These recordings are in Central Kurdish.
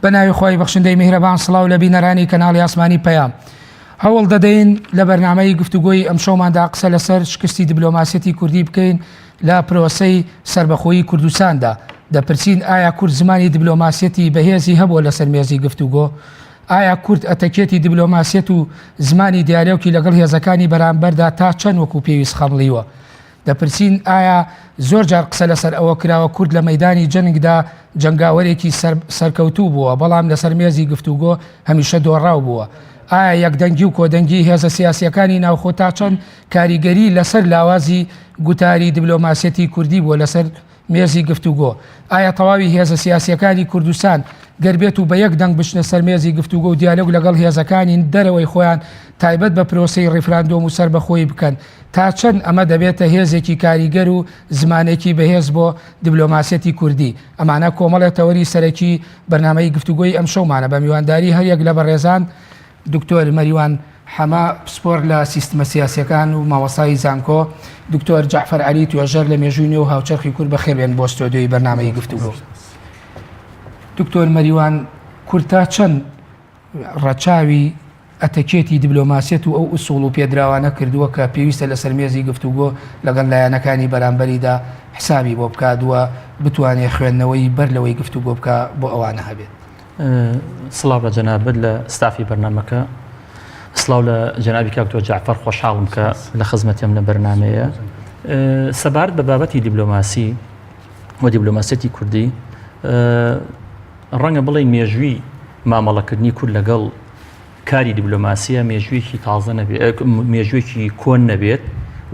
بە ناوی خوای بەخشندەی میهرەبان سڵاو لە بینەرانی کەناڵی ئاسمانی پەیام. هەوڵ دەدەین لە بەرنامەی گفتوگۆی ئەمشەوماندا قسە لەسەر شکستی دیبلۆماسیەتی کوردی بکەین لە پرۆسەی سەربەخۆیی کوردستاندا. دەپرسین ئایا کورد زمانی دیبلۆماسیەتی بەهێزی هەبووە لەسەر مێزی گفتوگۆ؟ ئایا کورد ئەتەکێتی دیبلۆماسیەت و زمانی دیالۆکی لەگەڵ هێزەکانی بەرامبەردا تا چەند وەکو پێویست خەمڵیوە؟ دەپرسین ئایا زۆر جار قسە لەسەر ئەوە کراوە کورد لە مەیدانی جەنگدا جەنگاوەرێکی سەرکەوتوو بووە، بەڵام لەسەر مێزی گفتوگۆ هەمیشە دۆڕاو بووە؟ ئایا یەکدەنگی و کۆدەنگی هێزە سیاسییەکانی ناوخۆ تا چەند کاریگەری لەسەر لاوازی گوتاری دیبلۆماسیەتی کوردی بووە لەسەر مێزی گفتوگۆ؟ ئایا تەواوی هێزە سیاسییەکانی کوردستان گەر بێت و بە یەک دەنگ بچنە سەر مێزی گفتوگۆ و دیالۆگ لەگەڵ هێزەکانی دەرەوەی خۆیان تایبەت بە پرۆسەی ڕیفراندۆم و سەربەخۆیی بکەن تا چەند ئەمە دەبێتە هێزێکی کاریگەر و زمانێکی بەهێز بۆ دیبلۆماسیەتی کوردی؟ ئەمانە کۆمەڵێ تەوەری سەرەکی بەرنامەی گفتوگۆی ئەمشەومانە بە میوانداری هەریەک لە بەڕێزان دکتۆر مەریوان حەمە پسپۆر لە سیستمە سیاسیەکان و مامۆستای زانکۆ، دکتۆر جەعفەر عەلی توێژەر لە مێژووی نوێ و هاوچەرخی کورد بەخێربێن بۆ ستۆدیۆی بەرنامەی گفتوگۆ. دکتۆر مەریوان کورد تا چەند ڕەچاوی ئەتەکێتی دیبلۆماسیەت و ئەو ئوسوڵ و پێدراوانە کردووە کە پێویستە لەسەر مێزی گفتوگۆ لەگەڵ لایەنەکانی بەرامبەریدا حسابی بۆ بکات و بتوانێت خوێندنەوەی بەر لەوەی گفتوگۆ بکا بۆ ئەوانە هەبێت؟ سڵاو لە جەنابت لە ستافی بەرنامەکە سڵاو لە جەنابی کاک دکتۆر جەعفەر خۆشحاڵم کە لە خزمەتیم لە بەرنمەیە سەبارەت بە بابەتی دیبلۆماسی و دیبلۆماسیەتی کوردی ڕەنگە بڵێ مێژووی مامەڵەکردنی کورد لەگەڵ کاری دیبلۆماسیە مێژوویەکی تازە نەبێت مێژوویەکی کۆن نەبێت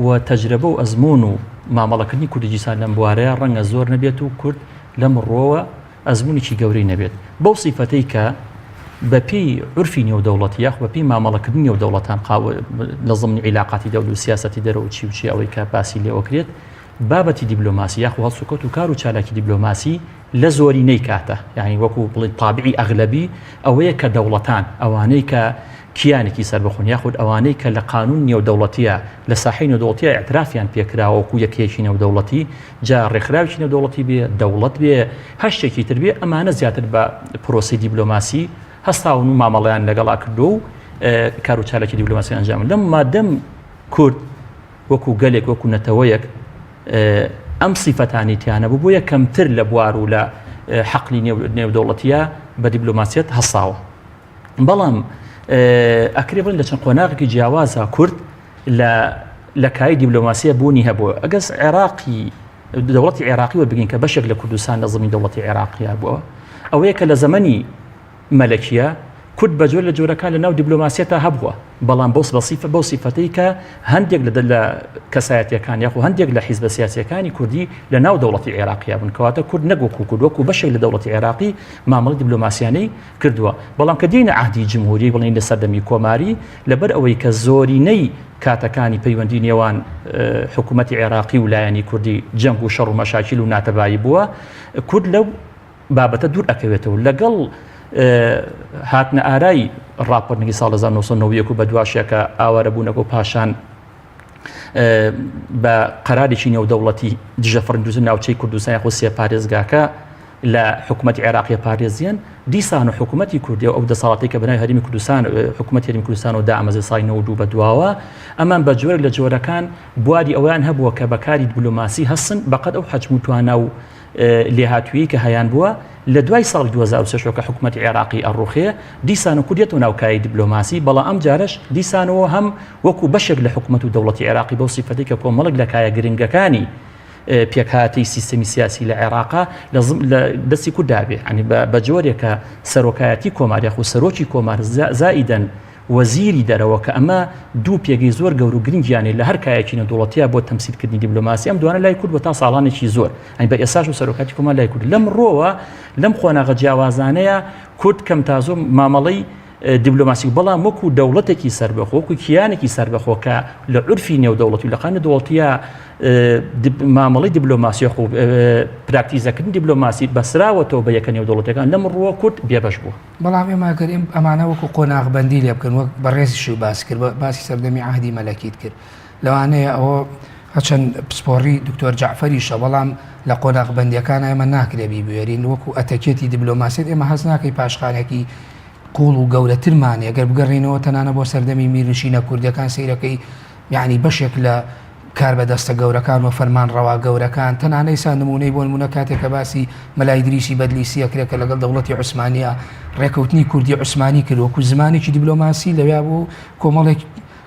و تەجرەبە و ئەزمون و مامەڵەکردنی کوردی جیسان لەم بوارەیە ڕەنگە زۆر نەبێت و کورد لەم ڕۆوە ئەزموونێکی گەورەی نەبێت بەو سیفەتەی کە بەپێی عورفی نێودەوڵەتی یاخود بەپێی مامەڵەکردنی نێودەوڵەتان لە زمنی عیلاقاتی دەول و سیاسەتی دەرەوە چی و چی ئەوەی کە باسی لێوەکرێت بابەتی دیبلۆماسی یاخو هەڵسوکەوت و کار و چالاکی دیبلۆماسی لە زۆرینەی کاتە یعنی وەکو بڵێ تابعی ئەغلبی ئەوەیە کە دەوڵەتان ئەوانەی کە کیانێکی سەربەخۆن یاخود ئەوانەی کە لە قانون نێودەوڵەتیە لە ساحەی نێودەوڵەتیە ئیعترافیان پێکراوە وەکو یەکەیەکی نێودەوڵەتی جا ڕێکخراوێکی نێودەوڵەتی بێ، دەوڵەت بێ، هەر شتێکی تر بێ، ئەمانە زیاتر بە پرۆسەی دیبلۆماسی هەستاون و مامەڵەیان لەگەڵا کردووە و کار و چالاکی دیبلۆماسی ئەنجام لەم مادەم کورد وەکو گەلێک وەکو نەتەوەیەک ئەم سیفەتانی تیانە بوو بۆیە کەمتر لە بوار و لە حەقلی نێودەوڵەتیە بە دیبلۆماسیەت هەساوە. بەڵام ئەکرێ بڵێن لە چەند قۆناغێکی جیاوازە کورد لە لە کای دیبلۆماسیە بوونی هەبووە ئەگەس عێراقی دەوڵەتی عێراقی وەربگین کە بەشێک لە کوردستان لە زمین دەوڵەتی عێراقیا بووە ئەوەیە کە لە زەمەنی مەلەکیە کورد بە جۆر لە جۆرەکان لە ناو دیبلۆماسیەتا هەبووە بەڵام بۆ بەسیفە بەو سیفەتەی کە هەندێک لە لە کەسایەتەکان یاخو هەندێک لە حیزبە سیاسەکانی کوردی لە ناو دەوڵەتی عێراقیا بوون کەواتە کورد نەک وەکو کورد وەکو بەشێک لە دەوڵەتی عێراقی مامەڵی دیبلۆماسیانەی کردووە، بەڵام کە دێینە عەهدی جمهوری بڵێین لە سەردەمی کۆماری لەبەر ئەوەی کە زۆرینەی کاتەکانی پەیوەندی نێوان حکوومەتی عێراقی و لایەنی کوردی جەنگ و شەڕ و مەشاکیل و ناتەبایی بووە کورد لەو بابەتە دوور ئەکەوێتەوە لەگەڵ هاتنە ئارای ڕاپەڕینی ساڵ 1991 و بەدواشەکە ئاوارەبوونەکە و پاشان بە قەرارێکی نێودەوڵەتی دژە فڕین ناوچەی کوردستان یاخود سێ پارێزگاکە لە حکوومەتی عێراقیە پارێزیان دیسان و حکوومەتی کوردی و ئەو دەسەڵاتی کە بەناوی هەرێمی کوردستان حکوومەت هەرێمی کوردستان و دامەزرا ساڵی 92 بە دواوە ئەمان بە جۆرێک لە جۆرەکان بواری ئەویان هەبووە کە بەکاری دیبلۆماسی هەسن بەقەد ئەو حەجم و توانا و لێهاتوویی کە هەیان بووە لە دوای ساڵی 2023 کە حکوومەتی عێراقی ئەڕوخێ دیسان و کوردێتەوە ناو کایەی دیبلۆماسی بەڵام ئەم جارەش دیسانەوە هەم وەکو بەشێک لە حکوومەت و دەوڵەتی عێراقی بەو سیفەتەی کە کۆمەڵێک لە کایە گرنگەکانی پێکهاتەی سیستەمی سیاسی لە عێراقا لە دەستی کوردا بێ ینی بە جۆرێکە سەرۆکایەتی کۆمار یاخود سەرۆکی کۆمار زائیدەن وەزیری دەرەوە کە ئەمە دوو پێگەی زۆر گەور و گرنگیانەی لە هەر کایەکی نێودەوڵەتیە بۆ تەمسیلکردنی دیبلۆماسی ئەم دوانە لای کورد بۆ تا ساڵانێکی زۆر ئەنی بە ئێساش و سەرۆکاتی کۆمار لای کورد لەم ڕۆوە لەم قۆناغە جیاوازانەیە کورد کەم تا زۆر مامەڵەی دیبلۆماسی بەڵام وەکو دەوڵەتێکی سەربەخۆ وەکو کیانێکی سەربەخۆ کە لە عورفی نێودەوڵەتی و لە قانونی دەوڵەتیە مامەڵەی دیبلۆماسی خۆ پراکتیزەکردنی دیبلۆماسی بەسراوەتەوە بە یەکە نێودەوڵەتەکان لەم ڕووە کورد بێبەش بووە. بەڵام ئێمە گەر ئەمانە وەکو قۆناغبەندی لێ بکەن وەک بەڕێزیشی باس کرد باسی سەردەمی عەهدی مەلەکیت کرد لەوانەیە ئەوە. هەرچەند پسپۆڕی دکتۆر جەعفەریشە بەڵام لە قۆناغبەندیەکان ئێمە ناکرێ بیبوێرین وەکو ئەتەکێتی دیبلۆماسیەت ئێمە هەست ناکەی پاشخانێکی قوڵ و گەورەترمان هەیە گەر بگەڕێینەوە تەنانە بۆ سەردەمی میرنشینە کوردەکان سەیرەکەی یعنی بەشێک لە کاربەدەستە گەورەکان و فەرمانڕەوا گەورەکان تەنانە ئیسا نمونەی بۆ نمونە کاتێک کە باسی مەلای دریسی بەدلیسی ئەکرێت کە لەگەڵ دەوڵەتی عوسمانیا ڕێکەوتنی کوردی عوسمانی کرد وەکو زمانێکی دیبلۆماسی لەویا بوو کۆمەڵێک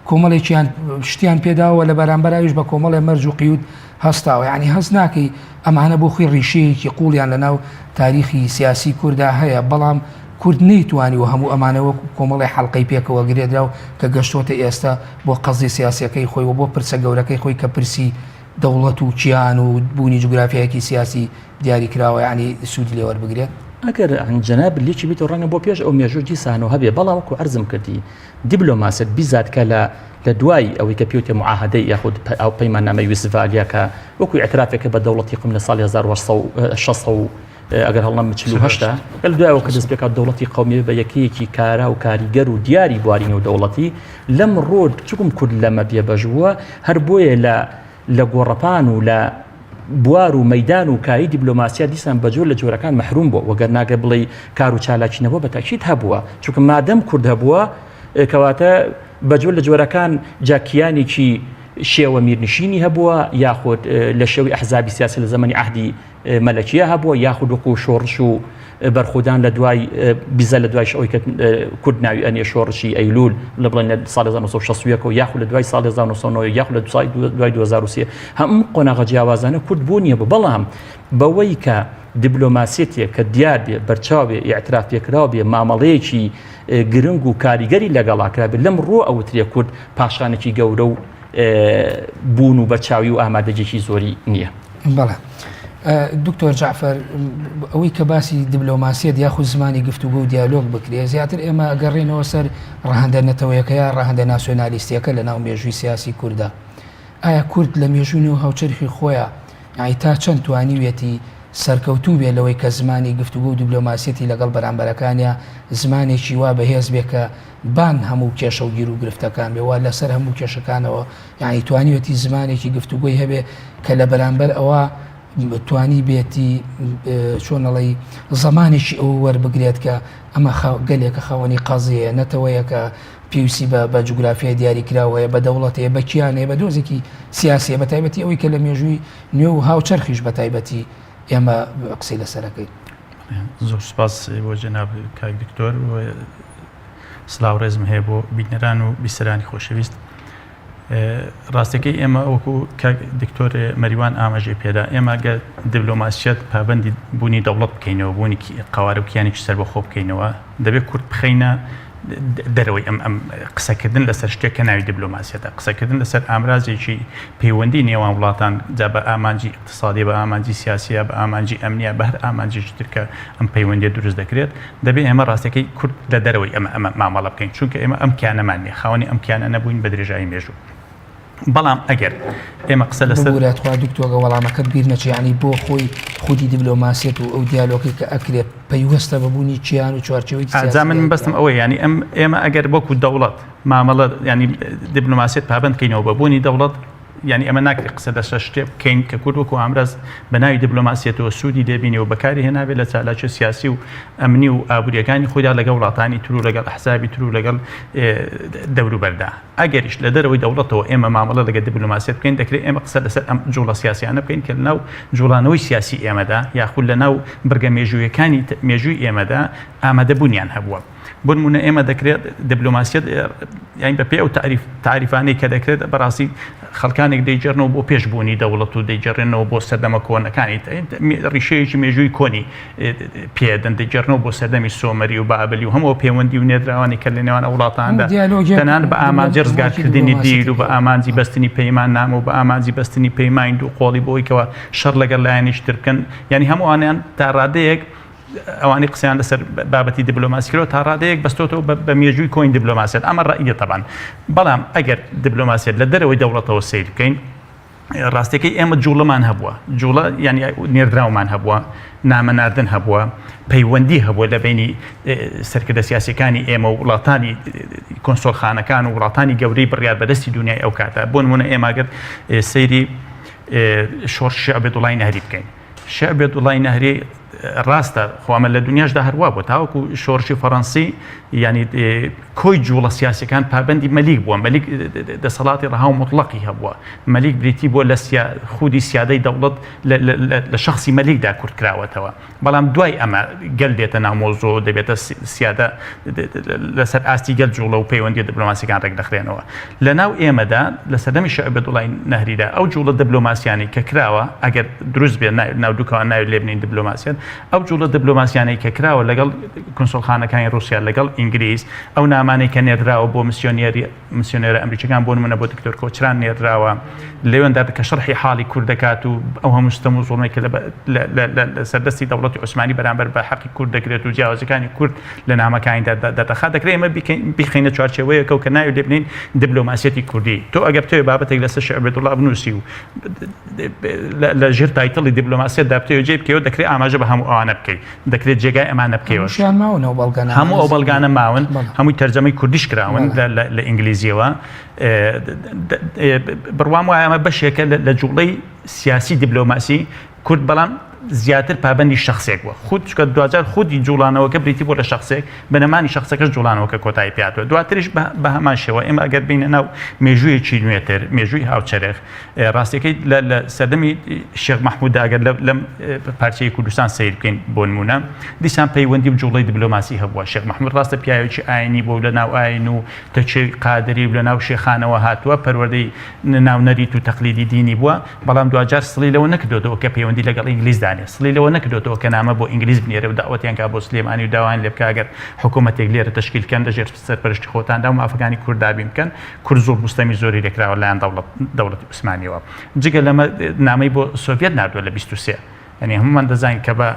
کۆمەڵێکیان شتیان پێداوە لە بەرامبەر ئەویش بە کۆمەڵێ مەرج و قیود هەستاوە یعنی هەست ناکەی ئەمانە بۆ خۆی ڕیشەیەکی قوڵیان لەناو تاریخی سیاسی کوردا هەیە بەڵام کورد نەیتوانیوە هەموو ئەمانە وەکو کۆمەڵی حەڵقەی پێکەوە گرێدراو کە گەشتۆتە ئێستا بۆ قەزیە سیاسیەکەی خۆی و بۆ پرسە گەورەکەی خۆی کە پرسی دەوڵەت و کیان و بوونی جوگرافیایەکی سیاسی دیاری کراوە یعنی سوودی لێ وەربگرێت. ئەگەر جەنابت لێکی بیتەوە ڕەنگە بۆ پێش ئەو مێژوو دیسانەوە هەبێ بەڵام وەکو عەرزم کردی دیبلۆماسیەت بیزات کە لە لە دوای ئەوەی کە پێوتێ معاهدەی یاخود ئەو پەیماننامەی ویستفالیا کە وەکو ئیعترافێکە بە دەوڵەتی قوم لە ساڵی 1860 ئەگەر هەڵنەم 48 کە لە دوایەوە کە دەست پێکات دەوڵەتی قومی بە یەکەیەکی کارا و کاریگەر و دیاری بواری نێودەوڵەتی لەم ڕۆ چکم کورد لەمە بێبەش بووە هەر بۆیە لە لە گۆڕەپان و لە بوار و مەدان و کاری دیبلۆماسیا دیسان بە جۆر لە جۆرەکان مەحروم بووە وەگەر ناگە بڵێ کار و چالاکی نەبووە بە تاکید هەبووە چونکە مادەم کورد هەبووە کەواتە بە جۆر لە جۆرەکان جاکیانێکی شێوە میرنشینی هەبووە یاخود لە شێوی ئەحزابی سیاسی لە زەمەنی عهدی مەلەکیە هەبووە یاخود وەکو شۆڕش و بەرخودان لە دوای بیزە لە دوای ئەوی کە کورد ناوی ئەنێ شۆڕشی ئەیلول لە بڵێن لە ساڵ 1961 یاخود لە دوای ساڵ 1990 یاخود لە ساڵی دوای 2003 هەموو قۆناغە جیاوازانە کورد بوونیە بوو بەڵام بەوەی کە دیبلۆماسیەتێک کە دیار بێ بەرچاو بێ ئیعتراف پێکراو بێ مامەڵەیەکی گرنگ و کاریگەری لەگەڵا کرابێت لەم ڕۆ ئەوترێ کورد پاشخانێکی گەورە و بوون و بەرچاوی و ئامادەگیی زۆری نییە. بەڵێ دکتۆر جەعفەر ئەوەی کە باسی دیبلۆماسیەت یاخود زمانی گفتوگۆ و دیالۆگ بکرێ زیاتر ئێمە گەڕێنەوە سەر ڕەهەندە نەتەوەیەکە یا ڕەهەندە ناسیۆنالیستیەکە لە ناو مێژووی سیاسی کووردا ئایا کورد لە مێژووی نێو هاوچەرخی خۆیان یانی تا چەند توانیویەتی سەرکەوتوو بێ لەوەی کە زمانی گفتوگۆ و دیبلۆماسیەتی لەگەڵ بەرامبەرەکانیا زمانێکی وا بەهێز بێ کە بان هەموو کێشە و گیروگرفتەکان بێ وا لەسەر هەموو کێشەکانەوە یانی توانیوێتی زمانێکی گفتوگۆی هەبێ کە لە بەرامبەر ئەوە توانیبێتی چۆن ئەڵێی زمانێکی ئەو وەربگرێت کە ئەمە گەلێکە خاوەنی قەزیەیە نەتەوەیەکە پێویستی بە بە جوگرافیای دیاریکراو هەیە بە دەوڵەت هەیە بە کیان هەیە بە دۆزێکی سیاسیە بە تایبەتی ئەوەی کە لە مێژووی نوێ و هاوچەرخیش بە تایبەتی ئێمە قسەی لەسەرەکەین. زۆر سپاس بۆ جەناب کاک دکتۆر سلااو ڕێزم هەیە بۆ بینەران و بیسەرانی خۆشەویست ڕاستەکەی ئێمە وەکو کاک دکتۆر مەریوان ئاماژەی پێدا ئێمە گەر دیبلۆماسیەت پابندی بوونی دەوڵەت بکەینەوە بوونی قوارە و کیانێکی سەربەخۆ بکەینەوە دەبێت کورد بخەینە دەرەوەی ئەم ئەم قسەکردن لەسەر شتێک کە ناوی دیبلۆماسیەتە قسەکردن لەسەر ئامرازێکی پەیوەندی نێوان وڵاتان جا بە ئامانجی اقتصادی بە ئامانجی سیاسیە بە ئامانجی ئەمنیە بە هەر ئامانجێکی تر کە ئەم پەیوەندیە دروست دەکرێت دەبێت ئێمە ڕاستەکەی کورد لە دەرەوەی ئەمە ئەمە مامەڵە بکەین چونکە ئێمە ئەم کیانەمان نیە خاوەنی ئەم کیانە نەبووین بە درێژایی مێژوو بەڵام ئەگەر ئێمە قسە لەسەر ببورە تخوا دکتۆگە وەڵامەکەت بیر نەچێ یانی بۆ خۆی خودی دیبلۆماسیەت و ئەو دیالۆگەی کە ئەکرێ پەیوەستە بە بوونی کیان و چوارچێوەیەکی سیاسی جا من مەبەستم ئەوەیە یانی ئەم ئێمە ئەگەر وەکو دەوڵەت مامەڵە یانی دیبلۆماسیەت پابەند کەینەوە بە بوونی دەوڵەت یانی ئەمە ناکرێت قسە لەسەر شتێ بکەین کە کورد وەکو ئامراز بە ناوی دیبلۆماسیەتەوە سوودی لێبینی و بەکاری هێنابێت لە چالاکیە سیاسی و ئەمنی و ئابووریەکانی خۆیدا لەگەڵ وڵاتانی تر و لەگەڵ ئەحزابی تر و لەگەڵ دەوروبەردا. ئەگەریش لە دەرەوەی دەوڵەتەوە ئێمە مامەڵە لەگەڵ دیبلۆماسیەت بکەین، دەکرێت ئێمە قسە لەسەر ئەم جوڵە سیاسیانە بکەین کە لەناو جوڵانەوەی سیاسی ئێمەدا یاخود لەناو بڕگە مێژوویەکانی مێژووی ئێمەدا ئامادەبوونیان هەبووە. بۆ نموونە ئێمە دەکرێت دیبلۆماسیەت یانی بەپێی ئەو تاریف تاریفانەی کە دەکرێت بەڕاستی خەڵکانێک دەیگێڕنەوە بۆ پێش بوونی دەوڵەت و دەیگێڕێنەوە بۆ سەردەمە کۆنەکانی ڕیشەیەکی مێژووی کۆنی پێدەن دەگێڕنەوە بۆ سەردەمی سۆمەری و بابلی و هەموو پەیوەندی و نێردراوانی کە لە نێوان ئەو وڵاتاندا تەنانەت بە ئامانجی ڕزگارکردنی دیل و بە ئامانجی بەستنی پەیماننامە و بە ئامانجی بەستنی پەیمانی دوو قۆڵی بۆ ئەوەی کەوا شەڕ لەگەڵ لایەنێکی تر بکەن یانی هەمووانیان تا ڕادەیەک ئەوانەی قسەیان لەسەر بابەتی دیبلۆماسی کردوە تا ڕادەیەک بەستۆتەوە بە مێژووی کۆنی دیبلۆماسیەت ئەمە ڕەئیە تەبان بەڵام ئەگەر دیبلۆماسیەت لە دەرەوەی دەوڵەتەوە سەیر بکەین. ڕاستەکەی ئێمە جوڵەمان هەبووە جوڵە یعنی نێردراومان هەبووە نامە ناردن هەبووە پەیوەندی هەبووە لە بینی سەرکردە سیاسەکانی ئێمە و وڵاتانی کۆنسۆلخانەکان و وڵاتانی گەورەی بڕیار بەدەستی دنیای ئەو کاتە بۆ نمونە ئێماگەر سەیری شۆڕشی عوبێدوڵای نەهری بکەین شێخ عوبێدوڵای نەهری ڕاستە خۆ ئەمە لە دنیاشدا هەروا بووە تاوەکو شۆڕشی فەڕەنسی یعنی کۆی جوڵە سیاسەکان پابندی مەلیک بووە مەلیک دەسەڵاتی ڕەها و مطلقی هەبووە مەلیک بریتی بووە لە خودی سیادەی دەوڵەت لە شخصی مەلیکدا کورت کراوەتەوە بەڵام دوای ئەمە گەل دێتە ناو مۆزۆ دەبێتە سیادە لەسەر ئاستی گەل جوڵە و پەیوەندیە دبلۆماسیەکان ڕێکدەخرێنەوە لە ناو ئێمەدا لە سەردەمی شێخ عوبێدوڵای نەهریدا ئەو جوڵە دبلۆماسیانەی کە کراوە ئەگەر دروست بێت ناو دوکەوان ناوی لێبنین دبلۆماسیەت ئەو جوڵە دبلۆماسیانەی کە کراوە لەگەڵ کونسوڵخانەکانی ڕوسیا لەگەڵ ئینگلیز ئەو نامانەی کە نێردراوە بۆ مسیۆنێری مسیۆنێرە ئەمریکیەکان بۆ نمونە بۆ دکتۆر کۆچران نێردراوە لەوێندا کە شەرحی حاڵی کورد دەکات و ئەو هەموو ستەم و زوڵمێک کە لە سەردەستی دەوڵەتی عوسمانی بەرامبەر بە حەقی کورد دەکرێت و جیاوازەکانی کورد لە نامەکانیدا دەردەخات دەکرێت ئێمە بیخەینە چوارچێوەیەکەوە کە ناوی لێبنین دیبلۆماسیەتی کوردی تۆ ئەگەر بتەوێت بابەتێک لەسەر شێخ عوبێدوڵڵا بنووسی و لە ژێر title ی دیبلۆماسیەتدا بتەوێت جێ بکەیەوە دەکرێت ئاماژە بە هەموو ئەوانە بکەیت دەکرێت جێگای ئەمانە بکەیەوە. هەمووشیان ماون ئەو بەڵگەنامانە. هەموو ئەو بەڵگانە ماون، هەمووی تەرجەمەی کوردیش کراون لە ئینگلیزیەوە. بڕوام وایە ئەمە بەشێکە لە جوڵەی سیاسی دیبلۆماسی کورد بەڵام زیاتر پابندی شخصێک بووە خود چکە دواجار خودی جوڵانەوەکە بریتی بۆ لە شخصێک بنەمانی شخصەکەش جوڵانەوەکە کۆتایی پێاتوە دواتریش بە هەمان شێوە ئێمە ئەگەر بینە ناو مێژوویەکی نوێتر مێژووی هاوچەرخ ڕاستیەکەی لە سەردەمی شێخ مەحمووددا ئەگەر لەم پارچەی کوردستان سەیر بکەین بۆ نمونە دیسان پەیوەندی و جوڵەی دیبلۆماسی هەبووە شێخ مەحموود ڕاستە پیاوێکی ئاینی بوو لە ناو ئاین و تەکیەی قادری و لە ناو شێخانەوە هاتووە پەروەردەی ناو نەریت و تەقلیدی دینی بووە بەڵام دواجار سڵی لەوە نەکردۆتەوە کە پەیوەندی لەگەڵ ئینگلیز دانێ سڵی لەوە نەکردۆتەوە کە نامە بۆ ئینگلیز بنێرێ و داوەتیان کا بۆ سلێمانی و داوایان لێ بکا گەر حکوومەتێک لێرە تەشکیل کەن لەژێر سەرپەرشتی خۆتاندا و مافەکانی کورد دابین بکەن کورد زوڵم و ستەمی زۆری لێکراوە لایەن دەوڵەت دەوڵەتی عوسمانیەوە جگە لەمە نامەی بۆ سۆڤیەت ناردووە لە 23 یعنی هەمومان دەزانین کە بە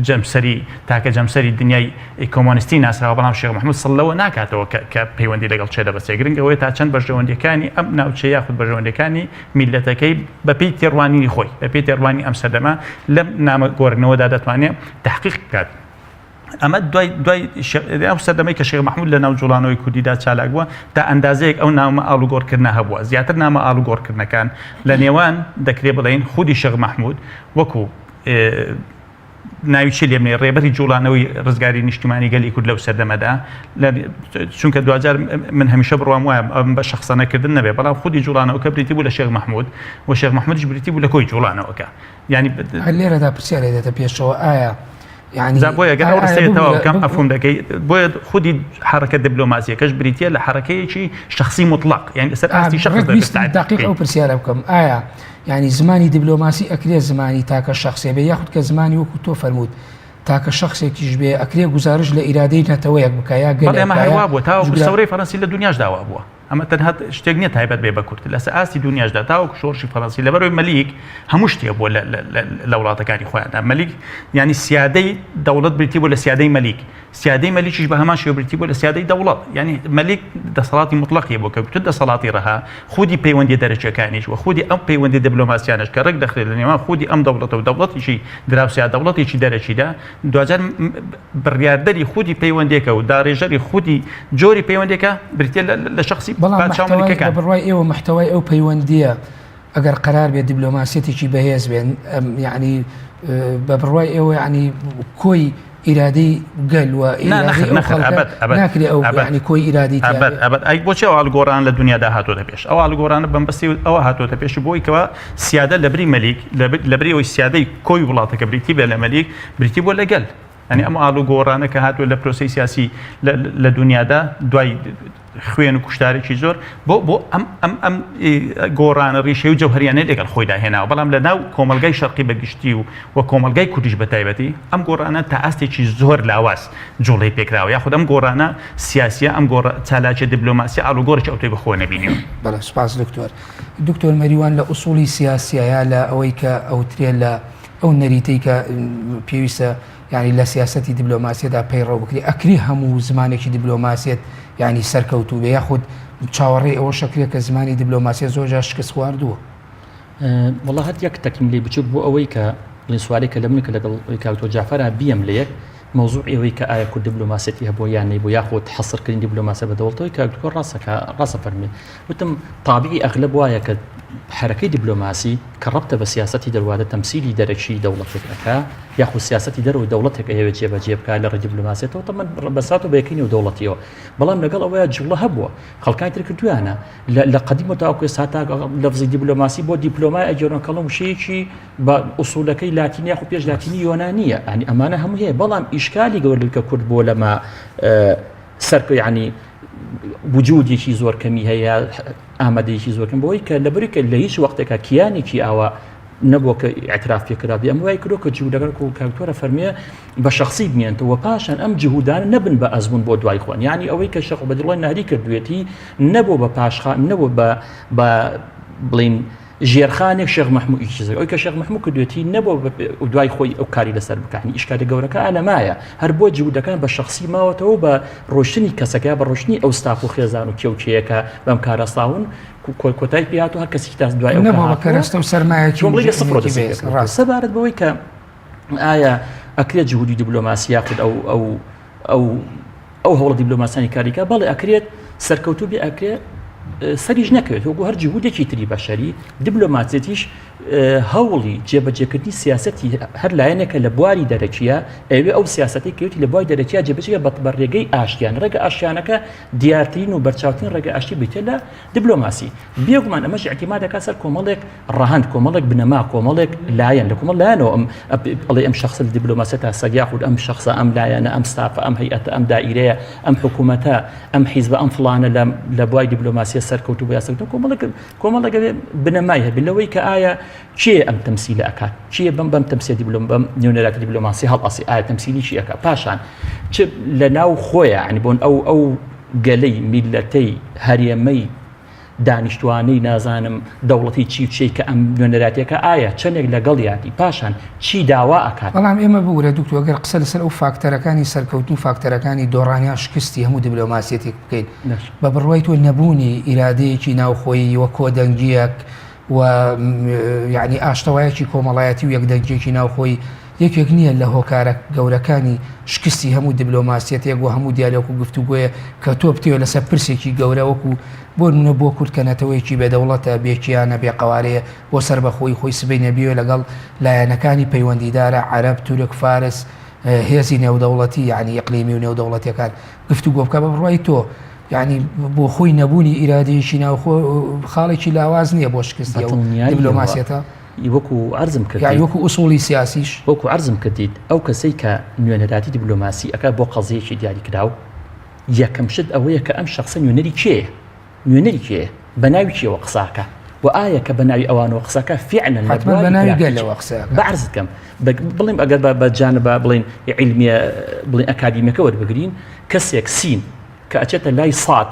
جەمسەری تاکە جەمسەری دنیای کۆمۆنیستی ناسراوە بەڵام شێخ محمود سڵ لەوە ناکاتەوە کە پەیوەندی لەگەڵ چێ دەبەستێ گرنگ ئەوەیە تا چەند بەرژەوەندیەکانی ئەم ناوچەیە یاخود بەرژەوەندیەکانی میلەتەکەی بەپێی تێڕوانینی خۆی بەپێی تێڕوانی ئەم سەردەمە لەم نامە گۆڕینەوەدا دەتوانێت تحقیق بکات. ئەمە دوای دوای ئەو سەردەمەی کە شێخ مەحمود لە ناو جوڵانەوەی کوردیدا چالاک بووە تا ئەندازەیەک ئەو نامە ئاڵوگۆڕکردنە هەبووە زیاتر نامە ئاڵوگۆڕکردنەکان لە نێوان دەکرێ بڵێین خودی شێخ مەحمود وەکو ناوی چی لێمنێ ڕێبەری جوڵانەوەی ڕزگاری نیشتیمانی گەلی کورد لەو سەردەمەدا چونکە دواجار من هەمیشە بڕوام وایە ئەم بە شخصەنەکردن نەبێ بەڵام خودی جوڵانەوەکە بریتی بوو لە شێخ مەحمود و شێخ مەحمودیش بریتی بوو لە کۆی جوڵانەوەکە یانی هەر لێرەدا پرسیارێ دێتە پێشەوە ئایا یعنی جا بۆیە گەر ئەو ڕستەیە تەواو بکەم عەفوم دەکەی بۆیە خودی حەڕەکە دیبلۆماسیەکەش بریتیە لە حەڕەکەیەکی شخصی مطلق یعنی لەسەر ئاستی شخص ڕێک دەبێت ویستم تعریف دقیق بکەین ئەو پرسیارە بکەم ئایا یعنی زمانی دیبلۆماسی ئەکرێ زمانی تاکە شخصێ بێ یاخود کە زمانی وەکو تۆ فەرمووت تاکە شخصێکیش بێ ئەکرێ گوزارش لە ئیرادەی نەتەوەیەک بکا یا بەڵێ گەلێک ئەمە بکا یا هەروا بووە تاوەکو جوگرا سەورەی فەرەنسی لە دنیاشدا وا بووە ئەمە تەنها شتێک نییە تایبەت بێ بە کورد لەسەر ئاستی دنیاشدا تاوەکو شۆڕشی فەرەنسی لەبەرەوەی مەلیک هەموو شتێک بووە لە وڵاتەکانی خۆیاندا مەلیک یعنی سیادەی دەوڵەت بریتی بوو لە سیادەی مەلیک سیادەی مەلیکیش بە هەمان شێوە بریتی بوو لە سیادەی دەوڵەت یعنی مەلیک دەسەڵاتی مطلقی بوو کە گوتت دەسەڵاتی ڕەها خودی پەیوەندی دەرەکیەکانیش و خودی ئەم پەیوەندی دیبلۆماسیانش کە ڕێک دەخرێت لە نێوان خودی ئەم دەوڵەتە و دەوڵەتیشی دراوسیا دەوڵەتێکی دەرەکیدا دواجار بڕیاردەری خودی پەیوەندیەکە و داڕێژەری خودی جۆری پەیوەندیەکە بریتیە لە شخصی بەڵام پادشا و محتوای مەلیکەکان. بە بڕوای ئێوە محتوای ئەو پەیوەندیە ئەگەر قەرار بێت دیبلۆماسیەتێکی بەهێز بێن یعنی بە بڕوای ئێوە یعنی کۆی ئیرادەی گەل و نا ئیرادەی نەخێر ئەو نەخێر خەڵکە ئەبەد ئەبەد ناکرێ ئەو ئەبەد یعنی کۆی ئیرادەی تیا ئەبەد بێ. ئەبەد ئەی بۆچی ئەو ئاڵوگۆڕانە لە دنیادا هاتۆتە پێش ئەو ئاڵوگۆڕانە بەمبەستی ئەوە هاتۆتە پێش بۆی کەوا سیادە لەبری مەلیک لەبری ئەوەی سیادەی کۆی وڵاتەکە بریتی بێ لە مەلیک بریتی بووە لە گەل یانی ئەم ئاڵوگۆڕانە کە هاتووە لە پرۆسەی سیاسی لە دنیادا دوای خوێن و کوشتارێکی زۆر بۆ بۆ ئەم ئەم ئەم گۆڕانە ڕیشەی و جەوهریانە لەگەڵ خۆیدا هێناوە بەڵام لە ناو کۆمەلگای شەرقی بە گشتی و و کۆمەلگای کوردیش بە تایبەتی ئەم گۆڕانە تا ئاستێکی زۆر لاواز جوڵەی پێکراوە یاخود ئەم گۆڕانە سیاسیە ئەم گۆڕە چالاکیە دیبلۆماسی ئاڵوگۆڕێکی ئەوتۆی بەخۆوە نەبینیوە. بەڵێ سوپاس دکتۆر. دکتۆر مەریوان لە ئوسوڵی سیاسیە یا لە ئەوەی کە ئەوترێ لە ئەو نەریتەی کە پێویستە. یانی لە سیاسەتی دیبلۆماسیەدا پەیڕەو بکرێ ئەکرێ هەموو زمانێکی دیبلۆماسیەت یانی سەرکەوتوو بێ یاخود چاوەڕێی ئەوەش ئەکرێ کە زمانی دیبلۆماسیەت زۆر جار شکست خواردووە؟ وەڵا هەر یەک تەکمیلەی بچوک بۆ ئەوەی کە بڵێن سوالێک کە لە من کە لەگەڵ کاک دکتۆر جەعفەرا بیەم لە یەک مەوزوعی ئەوەی کە ئایا کورد دیبلۆماسیەتی هەبووە یان نەیبوو یاخود حەسرکردنی دیبلۆماسیە بە دەوڵەتەوەی کاک دکتۆر ڕاستەکە ڕاستە فەرمی وتم تابعی ئەغلب وایە کە حەرەکەی دیبلۆماسی کە ڕەبتە بە سیاسەتی دەروادە تەمسیلی دەرەکی دەوڵەتێک ئەکا یاخود سیاسەتی دەرەوەی دەوڵەتێک ئەیەوێت جێبەجێ بکا لە ڕێی دیبلۆماسیەتەوە تەمەن بەسات و بە یەکەی نێودەوڵەتیەوە بەڵام لەگەڵ ئەوەیە جوڵە هەبووە خەڵکانی تر کردویانە لە قەدیمەوە تاوەکو ئێستا تا لەفزی دیبلۆماسی بۆ دیپلۆمای ئەگێڕن کەڵم وشەیەکی بە ئوسولەکەی لاتینی یاخود پێش لاتینی یۆنانیە ینی ئەمانە هەموو هەیە بەڵام ئیشکالی گەورە کە کورد بۆ لەمە سەر ینی وجودێکی زۆر کەمی هەیە ئامادەیەکی زۆر کەم بۆی کە لەبری کە لە هیچ وەختێکا کیانێکی ئاوا نەبووە کە اعتراف پێکرابی ئەم وای کرۆ کە جوولەکە و کاکتۆرە فەرمیە بە شخصی بمێنتەوە پاشان ئەم جهودانە نەبن بە ئەزمون بۆ دوای خۆن یعنی ئەوەی کە شەخ بە دڵی ناری کردوێتی نەبوو بە پاشخان نەبوو بە بە بڵین ژێرخانێک شێخ مەحموو ئیشی ئەوی کە شێخ مەحموو کردوێتی نەبوو دوای خۆی ئەو کاری لەسەر بکانی ئیشکالە گەورەکە ئالەمایە هەر بۆ جوودەکان بە شخصی ماوەتەوە بە ڕۆشتنی کەسەکە بە ڕۆشتنی ئەو ستاف و خێزان و کێوکێیەکە بەم کارەساون کۆتای پێهات و هەر کەسی تاس دوای ئەو نەبوو بە کەرەستە و سەرمایەکی جمڵی لە سفرەوە دەست پێ کرد. سەبارەت بەوەی کە ئایا ئەکرێت جهودی دیبلۆماسی یاخود ئەو ئەو ئەو ئەو هەوڵە دیبلۆماسیانی کاریکا بەڵێ ئەکرێت سەرکەوتوو بێ ئەکرێت سەریش نەکەوێت وەکو هەر جهودێکی تری بەشەری دیبلۆماسیەتیش هەوڵی جێبەجێکردنی سیاسەتی هەر لایەنێکە لە بواری دەرەکیە ئەوێ ئەو سیاسەتی کەوتی لە بواری دەرەکیە جێبەجێ بە ڕێگەی ئاشتیان ڕێگە ئاشتیانەکە دیارترین و بەرچاوترین ڕێگە ئاشتی بریتیە لە دیبلۆماسی. بێگومان ئەمەش ئیعتیماد دەکات سەر کۆمەڵێک ڕەهەند، کۆمەڵێک بنەما، کۆمەڵێک لایەن، لە کۆمەڵ لایەنەوە ئەم ئەڵێ ئەم شەخسە لە دیبلۆماسیەتا سەگ یاخود ئەم شەخسە، ئەم لایەنە، ئەم ستافە، ئەم هەیئەتە، ئەم دائیرەیە، ئەم حکوومەتە، ئەم حیزبە، ئەم فڵانە لە لە بواری دیبلۆماسیە سەرکەوتوو بوو یا سەرکەوتوو کۆمەڵێک کۆمەڵێک ئەبێ بنەمای هەبێ لەوەی کە ئایا کێ ئەم تەمسیلە ئەکات کێ بەم بەم تەمسیە دیبلۆم بەم نوێنەرایەتی دیبلۆماسی هەڵئەسی ئایا تەمسیلی چی ئەکا پاشان چ لە ناو خۆیان یعنی بۆن ئەو ئەو گەلەی میلەتەی هەرێمەی دانیشتوانەی نازانم دەوڵەتی چی و چی کە ئەم نوێنەراتیەکە ئایا چەندێک لەگەڵیاتی پاشان چی داوا ئەکات. بەڵام ئێمە ببورە دکتۆر گەر قسە لەسەر ئەو فاکتەرەکانی سەرکەوتن و فاکتەرەکانی دۆڕان یان شکستی هەموو دیبلۆماسیەتێک بکەین بە بڕوای تۆ نەبوونی ئیرادەیەکی ناوخۆیی و کۆدەنگییەک و یعنی ئاشتەوایەکی کۆمەڵایەتی و یەکدەنگیەکی ناوخۆی یەکێک نییە لە هۆکارە گەورەکانی شکستی هەموو دیبلۆماسیەتێک و هەموو دیالۆک و گفتوگۆیە کە تۆ بتەوێت لەسەر پرسێکی گەورە وەکو بۆ نمونە بۆ کورد کە نەتەوەیەکی بێ دەوڵەتە بێ کیانە بێ قەوارەیە بۆ سەربەخۆیی خۆی سبەینێ بیەوێت لەگەڵ لایەنەکانی پەیوەندیدارە عەرەب تورک فارس هێزی نێودەوڵەتی یعنی ئیقلیمی و نێودەوڵەتیەکان گفتوگۆ بکە بە بڕوای تۆ یانی بۆ خۆی نەبوونی ئیرادەیەکی ناوخۆ خاڵێکی لاواز نییە بۆ شکستی ئەو دیبلۆماسیەتە؟ وەکو عەرزم کردیت یانی وەکو ئوسوڵی سیاسیش؟ وەکو عەرزم کردیت ئەو کەسەی کە نوێنەراتی دیبلۆماسی ئەکات بۆ قەزیەکی دیاریکراو یەکەم شت ئەوەیە کە ئەم شەخسە نوێنەری کێیە؟ نوێنەری کێیە؟ بە ناوی کێوە قسە ئەکا؟ وە ئایا کە بە ناوی ئەوانەوە قسە ئەکا فیعلەن لە حەتمەن بە بواری ناوی پراکتیکی گەلەوە قسە ئەکا. بە عەرزت کەم بڵێم ئەگەر بە جانبە بڵێین عیلمیە بڵێین ئەکادیمیەکە وەربگرین کەسێک سین کە ئەچێتە لای ساد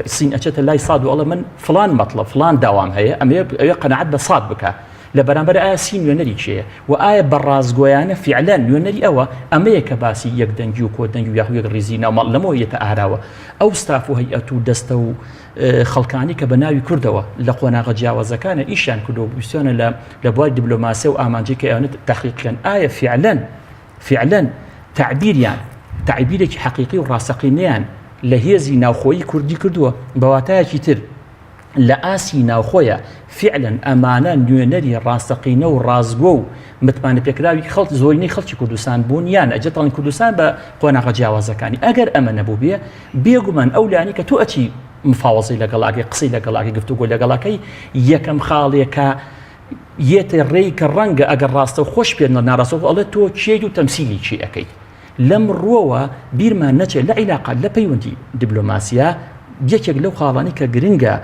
سین ئەچێتە لای ساد و ئەڵێ من فلان مەتڵە فلان داوام هەیە ئەمێ ئەوێ قەناعەت بە ساد بکە لە بەرامبەر ئایا سین نوێنەری کێیە و ئایا بە ڕاستگۆیانە فیعلەن نوێنەری ئەوە ئەمەیە کە باسی یەکدەنگی و کۆدەنگی و یاخو یەک ڕیزی ناو ماڵ لەمەوە یەتە ئاراوە ئەو ستاف و هەیئەت و دەستە و خەڵکانی کە بە ناوی کوردەوە لە قۆناغە جیاوازەکانە ئیشیان کردو ویستیانە لە لە بواری دیبلۆماسی و ئامانجی کە ئەوانە تحقیق بکەن ئایا فیعلەن فیعلەن تەعبیریان تەعبیرێکی حەقیقی و ڕاستەقینەیان لە هێزی ناوخۆیی کوردی کردووە، بە واتایەکی تر لە ئاستی ناوخۆیە فیعلەن ئەمانە نوێنەری ڕاستەقینە و ڕاستگۆ و متمانەپێکراوی خەڵک زۆرینەی خەڵکی کوردستان بوون یان ئەجە تەڵین کوردستان بە قۆناغە جیاوازەکانی ئەگەر ئەمە نەبووبێ بێگومان ئەو لایەنەی کە تۆ ئەچی مفاوەزەی لەگەڵاکەی قسەی لەگەڵاکەی گفتوگۆ لەگەڵاکەی یەکەم خاڵێکە یەتە ڕێی کە ڕەنگە ئەگەر ڕاستەوخۆش پێت نەڵێ ناڕاستەوخۆ ئەڵێ تۆ کێیت و تەمسیلی کێ ئەکەیت لەم ڕووەوە بیرمان نەچێت لە عیلاقات لە پەیوەندی دیبلۆماسیا یەکێک لەو خاڵانی کە گرنگە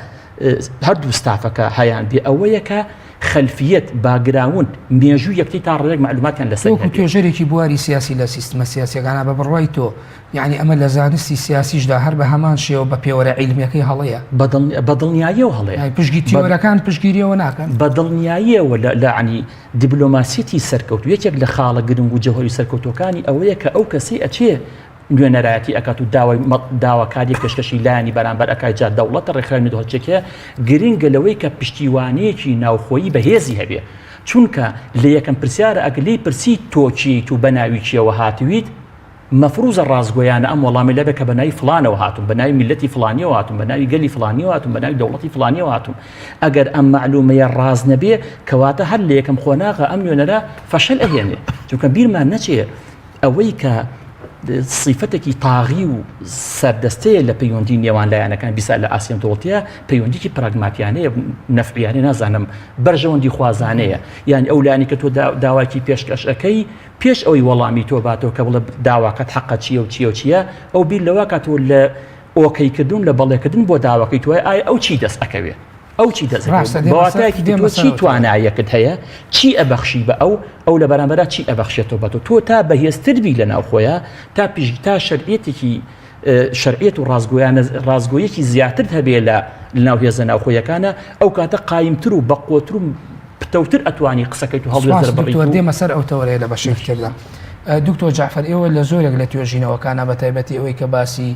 هەردوو ستافەکە هەیان بێ ئەوەیە کە خەلفیەت، background، مێژووی یەکتری تا ڕێک مەعلوماتیان لەسەر وەکو هەبێ. توێژەرێکی بواری سیاسی لە سیستمە سیاسیەکانا بە بڕوای تۆ یەعنی ئەمە لە زانستی سیاسیشدا هەر بە هەمان شێوە بە پێوەرە عیلمیەکەی هەڵەیە؟ بە دڵنیاییەوە هەڵەیە. یانی پشتگی تیۆرەکان پشتگیریەوە ناکەن؟ بە دڵنیاییەوە لە لە یەعنی دیبلۆماسیەتی سەرکەوتوو یەکێک لە خاڵە گرنگ و جەوهەری سەرکەوتووەکانی ئەوەیە کە ئەو کەسەی ئەچێ نوێنەرایەتی ئەکات و داوای داواکاریەک پێشکەشی لایەنی بەرامبەر ئەکات جا دەوڵەتە ڕێکخراوی نێودەوڵەتیەکەیە گرنگە لەوەی کە پشتیوانیەکی ناوخۆیی بەهێزی هەبێ چونکە لە یەکەم پرسیارە ئەگەر لێی پرسی تۆ کێیت و بەناوی کێوە هاتویت مەفروزە ڕاستگۆیانە ئەم وەڵامی لەبێ کە بەناوی فلانەوە هاتوم بە ناوی میلەتی فلانیەوە هاتوم بە ناوی گەلی فلانیەوە هاتوم بە ناوی دەوڵەتی فلانیەوە هاتوم ئەگەر ئەم مەعلومەیە ڕاست نەبێ کەواتە هەر لە یەکەم قۆناغە ئەم نوێنەرە فەشەل ئەهێنێ چونکە بیرمان نەچێ ئەوەی کە سیفەتێکی تاغی و سەردەستەیە لە پەیوەندی نێوان لایەنەکان بیسا لە ئاسیان دەوڵەتە پەیوەندیکی پراگماتیانەیە نەفعیانە نازانم بەرژەوەندی خوازانەیە یان ئەو لانی کە تۆ داواکی پێشکەش ئەەکەی پێش ئەوی وەڵامی تۆ باتەوە کە بڵێ داواکەت حەقە چییە و چییە و چییە ئەو بیر لەوە کاتەوە لە ئۆکەیکردون لە بەڵێکردن بۆ داواکەی توای ئایا ئەو چی دەست ئەکەوێ ئەو چی دەست ڕاستە بە واتایەکی تر تۆ چی توانایەکت هەیە چی ئەبەخشی بە ئەو ئەو لە بەرامبەرا چی ئەبەخشێتەوە بە تۆ تۆ تا بەهێزتر بی لە ناوخۆیە تا پیش تا شەرعیەتێکی شەرعیەت و ڕاستگۆیانە ڕاستگۆیەکی زیاترت هەبێ لە ناو هێزە ناوخۆیەکانە ئەو کاتە قایمتر و بەقوەتر و پتەوتر ئەتوانی قسەکەیت و هەڵوێست سوپاس دەربڕیت دکتۆر و دێمە سەر ئەو تەوەرەیە لە بەشێکی تردا دکتۆر جەعفەر ئێوە لە زۆرێک لە توێژینەوەکانە بە تایبەتی ئەوەی کە باسی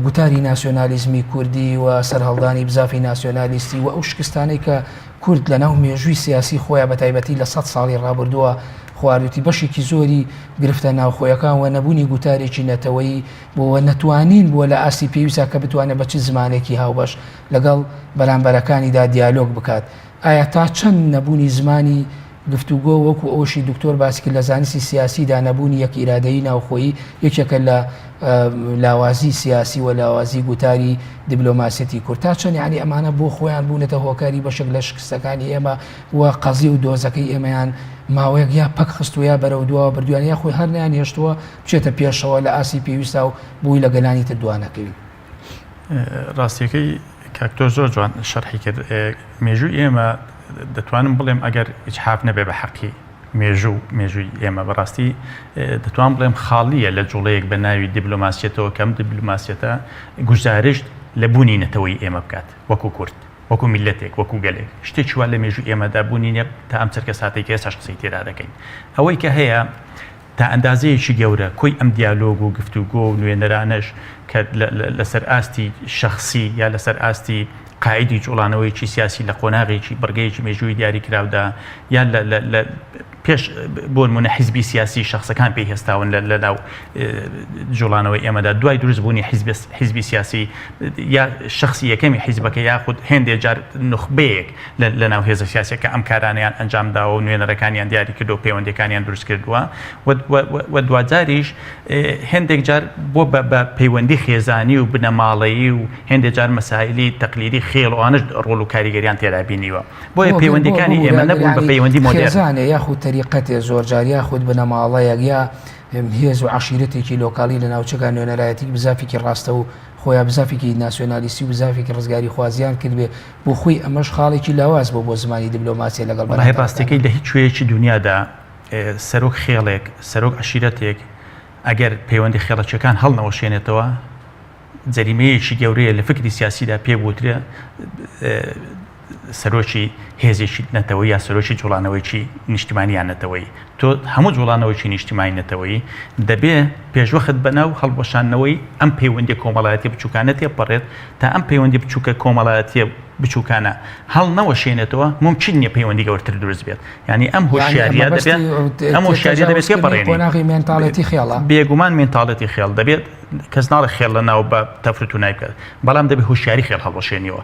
گوتاری ناسیۆنالیزمی کوردی و سەرهەڵدانی بزافی ناسیۆنالیستی و ئەو شکستانەی کە کورد لە ناو مێژووی سیاسی خۆیان بە تایبەتی لە سەد ساڵی ڕابردووە خواردوتی بەشێکی زۆری گرفتە ناوخۆیەکان و نەبوونی گوتارێکی نەتەوەیی بۆ نەتوانین بووە لە ئاستی پێویستە کە بتوانێت بە چ زمانێکی هاوبەش لەگەڵ بەرامبەرەکانیدا دیالۆگ بکات. ئایا تا چەند نەبوونی زمانی گفتوگۆ وەکو ئەوەشی دکتۆر باسی کرد لە زانستی سیاسیدا نەبوونی یەک ئیرادەیی ناوخۆیی یەکێکە لە لاوازی سیاسی و لاوازی گوتاری دیبلۆماسیەتی کورد تا چەند یانی ئەمانە بۆ خۆیان بوونەتە هۆکاری بەشێک لە شکستەکانی ئێمە و قەزیە و دۆزەکەی ئێمەیان ماوەیەک یا پەک خستووە یا بەرەو دواوە بردویان یا خۆی هەر نەیان هێشتووە بچێتە پێشەوە لە ئاستی پێویستا و بۆی لە گەلانی تر دوانەکەوین. ڕاستیەکەی کاک تۆ زۆر جوان شەرحی کرد مێژووی ئێمە دەتوانم بڵێم ئەگەر ئیجحاف نەبێ بە حەقی مێژوو مێژووی ئێمە بەڕاستی دەتوان بڵێم خاڵیە لە جوڵەیەک بە ناوی دیبلۆماسیەتەوە کەم دیبلۆماسیەتە گوزارشت لە بوونی نەتەوەی ئێمە بکات وەکو کورد وەکو میلەتێک وەکو گەلێک شتێکی وا لە مێژوو ئێمەدا بوونی نیە تا ئەم چرکە ساتێک ئێستاش قسەی تێدا دەکەین ئەوەی کە هەیە تا ئەندازەیەکی گەورە کۆی ئەم دیالۆگ و گفتوگۆ و نوێنەرانەش کە لەسەر ئاستی شەخسی یا لەسەر ئاستی قائیدی جوڵانەوەیەکی سیاسی لە قۆناغێکی بڕگەیەکی مێژووی دیاریکراودا یا لە پێش بۆ نمونە حیزبی سیاسی شخصەکان پێی هێستاون لە ناو جوڵانەوەی ئێمەدا دوای دروست بوونی حیزبی سیاسی یا شخصی یەکەمی حیزبەکە یاخود هێندێ جار نوخبەیەک لەناو هێزە سیاسیەکە ئەم کارانەیان ئەنجام داوە و نوێنەرەکانیان دیاری کردو پەیوەندیەکانیان دروست کردووە و دواجاریش هێندێک جار بۆ بە پەیوەندی خێزانی و بنەماڵەیی و هێندێک جار مەسایلی تەقلیدی خێڵ و ئەوانەش ڕۆڵ و کاریگەریان تێدا بینیوە بۆیە پەیوەندیەکانی ئێمە نەبوون بە پەیوەندی مۆدێرن. خێزانێ یاخود تەریقەتێ زۆرجار یاخود بنەماڵەیەک یا هێز و عەشیرەتێکی لۆکاڵی لە ناوچەکە نوێنەرایەتی بزافێکی ڕاستە و خۆیا بزافێکی ناسیۆنالیستی و بزافێکی ڕزگاریخوازیان کردبێ بۆ خۆی ئەمەش خاڵێکی لاواز بووە بۆ زمانی دیبلۆماسیە لەگەڵ وەڵاهی بەرامبەرەکانی. ڕاستیەکەی لە هیچ کوێیەکی دونیادا سەرۆک خێڵێک، سەرۆک عەشیرەتێک ئەگەر پەیوەندی خێڵەکیەکان هەڵنەوەشێنێتەوە جەریمەیەکی گەورەیە لە فکری سیاسیدا پێ بوترێ سەرۆکی هێزێکی نەتەوەیی یا سەرۆکی جوڵانەوەیەکی نیشتیمانی یان نەتەوەیی. تۆ هەموو جوڵانەوەیەکی نیشتیمانی نەتەوەیی دەبێ پێشوەخت بەناو هەڵوەشاندنەوەی ئەم پەیوەندیە کۆمەڵایەتیە بچوکانە تێپەڕێت، تا ئەم پەیوەندی بچوکە کۆمەڵایەتیە بچوکانە هەڵنەوەشێنێتەوە مومکین نیە پەیوەندی گەورتر دروست بێت. یانی ئەم هۆشیاریە دەبێ ئەم هۆشیاریە دەبێت تێپەڕێنی. قۆناغی مێنتاڵێتی خێڵە. بێگومان مێنتاڵێتی خێڵ دەبێت کەس ناڵێ خێڵ لەناو بە تەفروتونای بکات بەڵام دەبێ هۆشیاری خێڵ هەڵوەشێنیەوە.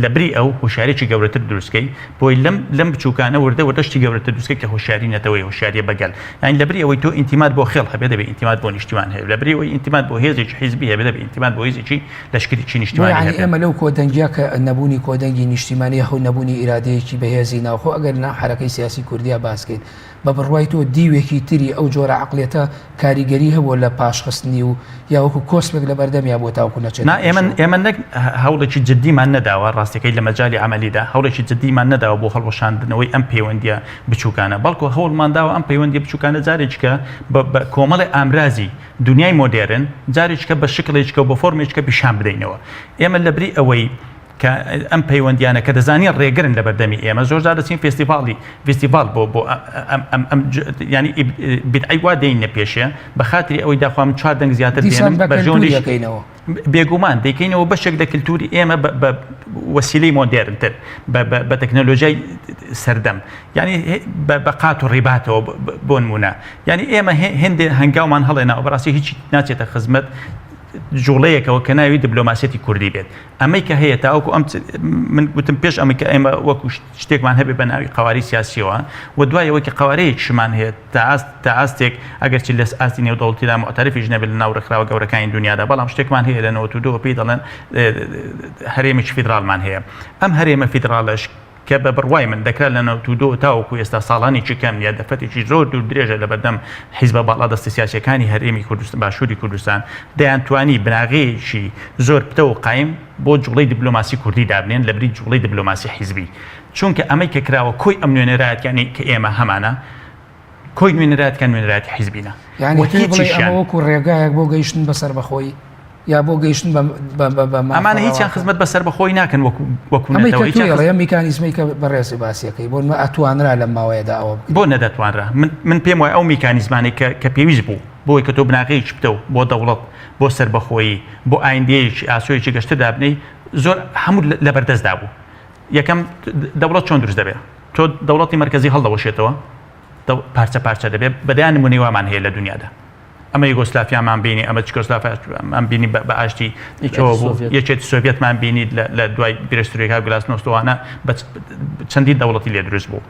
لە بری ئەو هۆشیاریی گەورەتر دروست کەی بۆی لەم لەم بچووکانە وردە وردە شتی گەورەتر دروست کەی کە هۆشیاری نەتەوەی هۆشیاریە بە گەل یانی لە بری ئەوەی تۆ ئینتیمات بۆ خێڵ هەبێ دەبێ ئینتیمات بۆ نیشتیمان هەبێ لە بری ئەوەی ئینتیمات بۆ هێزێکی حیزبی هەبێ دەبێ ئینتیمات بۆ هێزێکی لەشکریی بۆ نیشتیمانی یانی هەبێ. ئێمە لەو کۆدەنگیە کە نەبوونی. کۆدەنگی نیشتیمانی یاخود نەبوونی ئیرادەیەکی بەهێزی ناوخۆ ئەگەر لەناو حەرەکەی سیاسی کوردیا باسکەین بە بڕوای تۆ دیوێکی تری ئەو جۆرە عەقڵیەتە کاریگەری هەبووە لە پاشخستنی و یا وەکو کۆسپێک لە بەردەمیا بووە تاوەکو نەچێتە نا ئێمە پێشەوە؟ ئێمە نەک هەوڵێکی جدیمان نەداوە ڕاستەکەی لە مەجالی عەمەلیدا هەوڵێکی جدیمان نەداوە بۆ هەڵوەشاندنەوەی ئەم پەیوەندیە بچووکانە بەڵکو هەوڵمان داوە ئەم پەیوەندیە بچووکانە جارێکیکە بە بە کۆمەڵێ ئامرازی دنیای مۆدێرن جارێکیکە بە شکڵێکیکە و بە فۆرمێکیکە پیشان بدەینەوە ئێمە لەبری ئەوەی کە ئەم پەیوەندیانە کە دەزانین ڕێگرن لە بەردەمی ئێمە زۆر جار دەچین فێستیڤاڵی فیستیڤاڵ بۆ بۆ ئەم ئەم ئەم ینی بدعی وا دێینە پێشێ بە خاتری ئەوەی داخوا من چوار دەنگ زیاتر دیسان بێنم بە بەرژەوەندیش کەلتوری ئەکەینەوە. بێگومان دەیکەینەوە بەشێک لە کلتوری ئێمە بە بە وەسیلەی مۆدێرنتر بە بە بە تەکنەلۆژیای سەردەم یعنی بە بە قات و ڕیباتەوە بۆ نمونە یعنی ئێمە هێندێ هەنگاومان هەڵێناوە بەڕاستی هیچ ناچێتە خزمەت جوڵەیەکەوە کە ناوی دیبلۆماسیەتی کوردی بێت ئەمەی کە هەیە تاوەکو ئەم من گوتم پێش ئەمەی کە ئێمە وەکو شتێکمان هەبێ بە ناوی قواری سیاسیەوە و دوای ئەوەی کە قوارەیەکیشمان هەیە تا ئاست تا ئاستێک ئەگەرچی لە ئاستی نێودەوڵەتیدا موعتەرفیش نەبێت لە ناو ڕێکخراوە گەورەکانی دنیادا بەڵام شتێکمان هەیە لە 92 پێی دەڵێن هەرێمێکی فیدراڵمان هەیە ئەم هەرێمە فیدراڵەش کە بە بڕوای من دەکرا لە 92 تاوەکو ئێستا ساڵانێکی کەم یا دەرفەتێکی زۆر دوور درێژە لەبەردەم حیزبە باڵادەستە سیاسیەکانی هەرێمی کوردستان باشووری کوردستان دەیانتوانی بناغەیەکی زۆر پتەو و قایم بۆ جوڵەی دیبلۆماسی کوردی دابنێن لەبری جوڵەی دیبلۆماسی حیزبی چونکە ئەمەی کە کراوە کۆی ئەم نوێنەرایەتیانەی کە ئێمە هەمانە کۆی نوێنەرایەتیان نوێنەرایەتی حیزبینە یانی و تۆ بڵێی ئەمە هیچیشیان وەکو ڕێگایەک بۆ گەیشتن بە سەربەخۆیی یا بۆ گەیشتن بە بە بە بە مافە ئەمانە هیچیان ڕەواکان؟ خزمەت بە سەربەخۆیی ناکەن وەکو وەکو ئەمەی کە نەتەوە تۆ هیچیان ئەڵێ خز... ئەم میکانیزمەی کە بەڕێزی باسیەکەی بۆ نمە ئەتوانرا لەم ماوەیەدا ئەوە بکرێت؟ بۆ نەدەتوانرا من من پێم وایە ئەو میکانیزمانەی کە کە پێویست بوو بۆی کە تۆ بناغەیەکی پتەو بۆ دەوڵەت بۆ سەربەخۆیی بۆ ئایندەیەکی ئاسۆیەکی گەشتر دابنێی زۆر هەموو لەبەردەستدا بوو یەکەم دەوڵەت چۆن دروست دەبێت تۆ دەوڵەتی مەرکەزی هەڵدەوەشێتەوە پارچە پارچە دەبێت بەدەیان نمونەی وامان هەیە لە دنیادا ئەمە یوگۆسلافیامان بینی ئەمە چکۆسلافیامان بینی بە ئاشتی یەکێتی سۆڤێتمان بینی لە دوای پیرێسترۆیکا و گلاسنۆستوانە بە چەندین دەوڵەتی لێ دروست بوو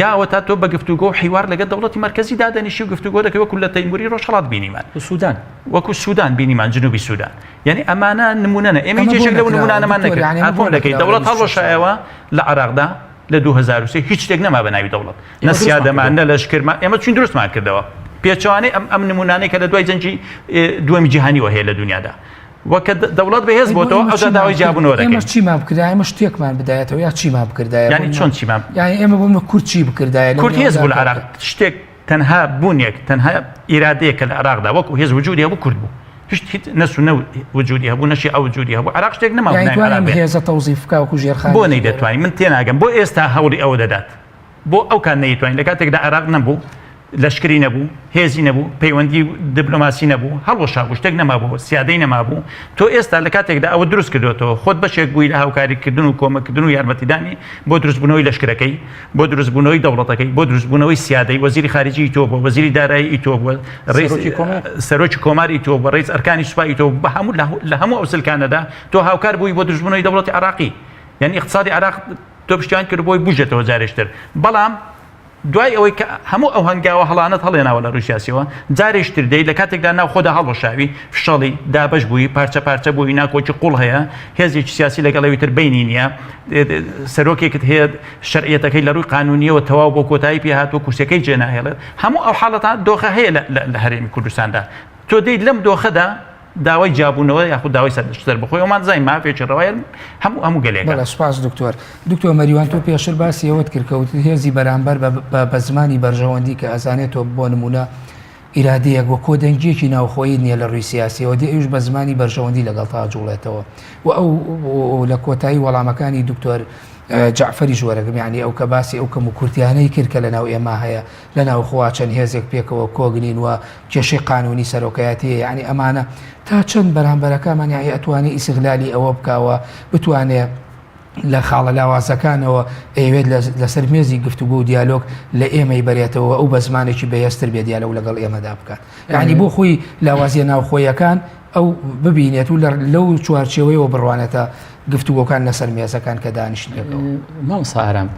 یا ئەوە تا تۆ بە گفتوگۆ و حیوار لەگەڵ دەوڵەتی مەرکەزی دادەنیشی و گفتوگۆ دەکەی وەکو لە تەیموری ڕۆژهەڵات بینیمان سودان وەکو سودان بینیمان جنوبی سودان یعنی ئەمانە نمونەنە ئێمە هیچ یەکێک لەو نمونانەمان نەکرد ئاکۆم دەکەی دەوڵەت هەڵوەشایەوە لە عێراقدا لە 2003 هیچ شتێک نەما بە ناوی دەوڵەت نە سیادەمان نە لەشکرمان ئێمە چوین دروستمان کردەوە پێچەوانەی ئەم ئەم نمونانەی کە لە دوای جەنگی دووەمی جیهانیوە هەیە لە دنیادا وەکە دەوڵەت بەهێز بۆتەوە ئەوجا داوای جیابوونەوە دەکەین. ئێمە چیمان بکردایە ئێمە شتێکمان بدایەتەوە یا چیمان بکردایە یانی چۆن چیمان یانی ئێمە بۆ کورد چی بکردایە کورد هێز بوو لە عێراق شتێک تەنها بوونێک تەنها ئیرادەیەک کە لە عێراقدا وەکو هێز وجودی هەبوو کورد بوو هیچ هیچ نە سوننە وجودی هەبوو نە شیعە وجودی هەبوو عێراق شتێک نەما یانی توانیم هێزە تەوزیف بکا وەکو ژێرخانی بۆ نەیدەتوانی من تێناگەم بۆ ئێستا هەوڵی ئەوە دەدات بۆ ئەو کات نەیتوانی لە کاتێکدا عێراق نەبوو لەشکری نەبوو هێزی نەبوو پەیوەندی دیبلۆماسی نەبوو هەڵوەشابوو شتێک نەمابوو سیادەی نەمابوو تۆ ئێستا لە کاتێکدا ئەوە دروست کردوێتەوە خۆت بەشێک بووی لە هاوکاریکردن و کۆمەکردن و یارمەتیدانی بۆ دروستبوونەوەی لەشکرەکەی بۆ دروستبوونەوەی دەوڵەتەکەی بۆ دروستبوونەوەی سیادەی وەزیری خارجی تۆ بووە وەزیری دارایی تۆ بووە سەرۆکی کۆماری تۆ بووە ڕئیس ئەرکانی سوپای تۆ بە هەموو لە هەموو ئەو سلکانەدا تۆ هاوکار بووی بۆ دروستبوونەوەی دەوڵەتی عێراقی یعنی اقتصادی عێراق تۆ پشتیوان کرد بۆی بوژێتەوە جارێشتر بەڵام دوای ئەوەی کە هەموو ئەو هەنگاوە هەڵانەت هەڵێناوە لە ڕووی سیاسیەوە جارێش تر دێی لە کاتێکدا ناو خۆدا هەڵوەشاوی فشەڵی دابەش بووی پارچە پارچە بووی ناکۆکی قوڵ هەیە هێزێکی سیاسی لەگەڵ ئەوی تر بینی نییە سەرۆکێکت هەیە شەرعیەتەکەی لە ڕووی قانونیەوە تەواو بۆ کۆتایی پێ هاتووە کورسیەکەی جێناهێڵێت هەموو ئەو حاڵەتان دۆخە هەیە لە هەرێمی کوردستاندا تۆ دێیت لەم دۆخەدا داوای جیابوونەوە یاخود داوای سەربەخۆی ئەومان زانین مافێکی ڕەوایە هەموو هەموو گەلێکە. بەڵێ سوپاس دکتۆر. دکتۆر مەریوان تۆ پێشتر باسی ئەوەت کرد کە وتت هێزی بەرامبەر بە بە زمانی بەرژەوەندی کە ئەزانێت تۆ بۆ نموونە ئیرادەیەک و کۆدەنگییەکی ناوخۆیی نییە لە ڕووی سیاسیەوە دێ ئەویش بە زمانی بەرژەوەندی لەگەڵتا ئەجوڵێتەوە و ئەو لە کۆتایی وەڵامەکانی دکتۆر جەعفەریش وەرەگرم یانی ئەو کە باسی ئەو کەموکورتیانەی کرد کە لەناو ئێمە هەیە لە ناوخۆوە چەند هێزێک پێکەوە کۆک نین و کێشەی قانونی سەرۆکایەتی هەیە یانی ئەمانە تا چەند بەرامبەرەکەمان یانی ئەتوانێ ئیسغلالی ئەوە بکا و بتوانێ لە خاڵە لاوازەکانەوە ئەیەوێت لەسەر مێزی گفتوگۆ و دیالۆگ لە ئێمەی بەرێتەوە ئەو بە زمانێکی بەهێزتر بێ دیالۆگ لەگەڵ ئێمەدا بکات یعنی بۆ خۆی لاوازیە ناوخۆیەکان ئەو ببینێت و لەو چوارچێوەیەوە بڕوانێتە گفتوگۆکان لەسەر مێزەکان کە دانیشتن پێکەوە. مامۆستا ئارام،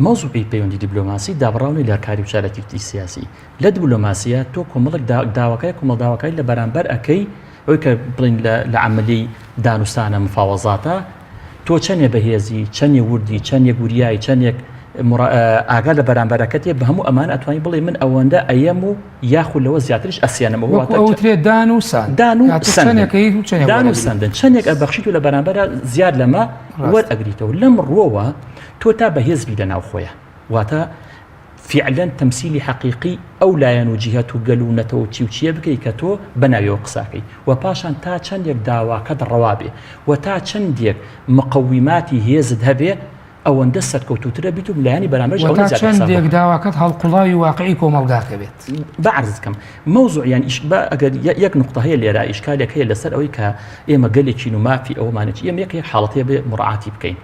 مەوزوعی پەیوەندی دیبلۆماسی دابڕاو نیە لە کاری و چالاکیی سیاسی. لە دبلۆماسیە تۆ کۆمەڵێک داواکاری کۆمەڵ داواکاری لە بەرامبەر ئەکەی ئەوەی کە بڵین لە عەمەلیەی دانوستانە مفاوەزاتە. تۆ چەندێ بەهێزی، چەندێ وردی، چەندێک وریای، چەندێک ئاگا لە بەرامبەرەکەت بە هەموو ئەمان ئەتوانی بڵێ من ئەوەندە ئەیەم و یاخود لەوە زیاتریش ئەسیێنمەوە وەکو ئەوترێ دان و سان دان و سەندن دان و سەندن چەندێک ئەبەخشیت و لە بەرامبەرە زیاد لەمە وەرئەگریتەوە لەم ڕووەوە تۆ تا بەهێز بی لە ناوخۆیە واتە فیعلەن تەمسیلی حەقیقی ئەو لایەن و جیهەت و گەل و نەتەوە و چی و چییە بکەی کە تۆ بە ناویەوە قسە ئەکەی و پاشان تا چەندێک داواکەت ڕەوا بێ و تا چەندێک مقەویماتی هێزت هەبێ ئەوەندە سەرکەوتووترە بیت و لایەنی بەرامبەریش وە ئەوەندە تا زیاتر حساب چەندێک بکا. داواکەت هەڵقوڵاوی واقعی کۆمەڵگاکە بێت. با عەرزت کەم مەوزوع یان ئیش با ئەگەر یەک نوقتە هەیە لێرە ئیشکالێک هەیە لەسەر ئەوەی کە ئێمە گەلێکین و مافی ئەوەمانە چی ئێمە یەک یەک حاڵەت هەیە بێ مڕاعاتی بکەین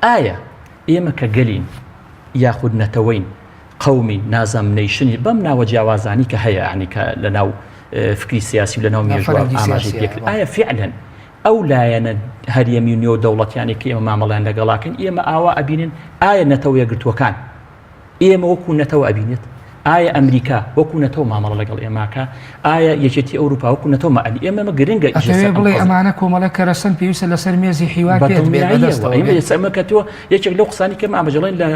ئایا ئێمە کە گەلین یاخود نەتەوەین قەومین نازانم nation ی بەم ناوە جیاوازانی کە هەیە یانی کە لە ناو فکری سیاسی و لە ناو مێژوە ئاماژەی پێکرد ئایا فعلەن ئەو لایەنە هەرێمی و نێودەوڵەتیانەی کە ئێمە مامەڵیان لەگەڵاکەن ئێمە ئاوا ئەبینن ئایا نەتەوە یەکگرتووەکان ئێمە وەکو نەتەوە ئەبینێت؟ ئایا ئەمریکا وەکو نەتەوە مامەڵە لەگەڵ ئێماکە؟ ئایا یەکێتی ئەوروپا وەکو نەتەوە مەعلی ئێمە ئەمە گرنگە ئیشە ئەتەوێ سەر ئەم بڵێی قەزیە. ئەمانە کۆمەڵێک کەرەسەن پێویستە لەسەر مێزی حیوار بە پێت بێت دڵنیاییەوە بەدەستەوە ئێمە بێت. ئێستا ئەمە کە تۆ یەکێک لەو قسانی کە ئێمە ئاماژەڵێن لە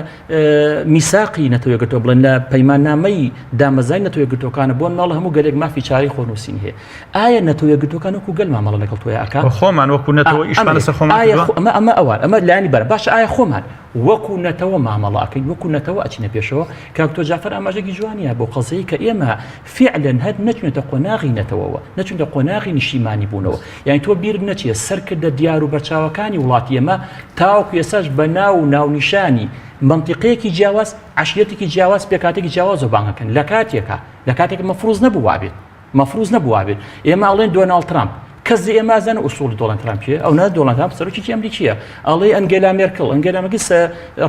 میساقی نەتەوە یەکگرتووە بڵێن لە پەیماننامەی دامەزرانی نەتەوە یەکگرتووەکانە بۆ ناڵە هەموو گەلێک مافی چارەی خۆنووسینی هەیە ئایا نەتەوە یەکگرتووەکان وەکو گەل مامەڵە لەگەڵ تۆیا ئەکا؟ خۆمان وەکو نەتەوە ئیشمان لەسەر خۆمان کردووە؟ ئەمە ئەمە ئەوان ئەمە لایەنی بەر باشە ئایا خۆمان وەکو نەتەوە مامەڵە ئەکەین وەکو نەتەوە ئەچینە پێشەوە کاک تۆ جعفر ئاماژەکی جوانیە بۆ قەزیەی کە ئێمە فعلا هەر نەچونەتە قۆناغی نەتەوەوە نەچونتە قۆناغی نیشتیمانی بوونەوە یعنی تۆ بیر نەچێ سەرکردە دیار و بەرچاوەکانی وڵاتی ئێمە تاوەکو ئێستاش بە ناو و ناونیشانی مەنتیقەیەکی جیاواز عەشیرەتێکی جیاواز پێکهاتەیەکی جیاوازەوە بانگ ئەکەن لە کاتێکا لە کاتێک مەفروز نەبوو وابێت مەفروز نەبوو وابێت ئێمە ئەڵێن دۆناڵد ترامپ کەس لە ئێمە ئازانە ئوسوڵی دۆناڵد ترامپ چییە ئەو نا دۆناڵد ترامپ سەرۆکێکی ئەمریکییە ئەڵێ ئەنگێلا مێرکڵ ئەنگێلا مێرکڵ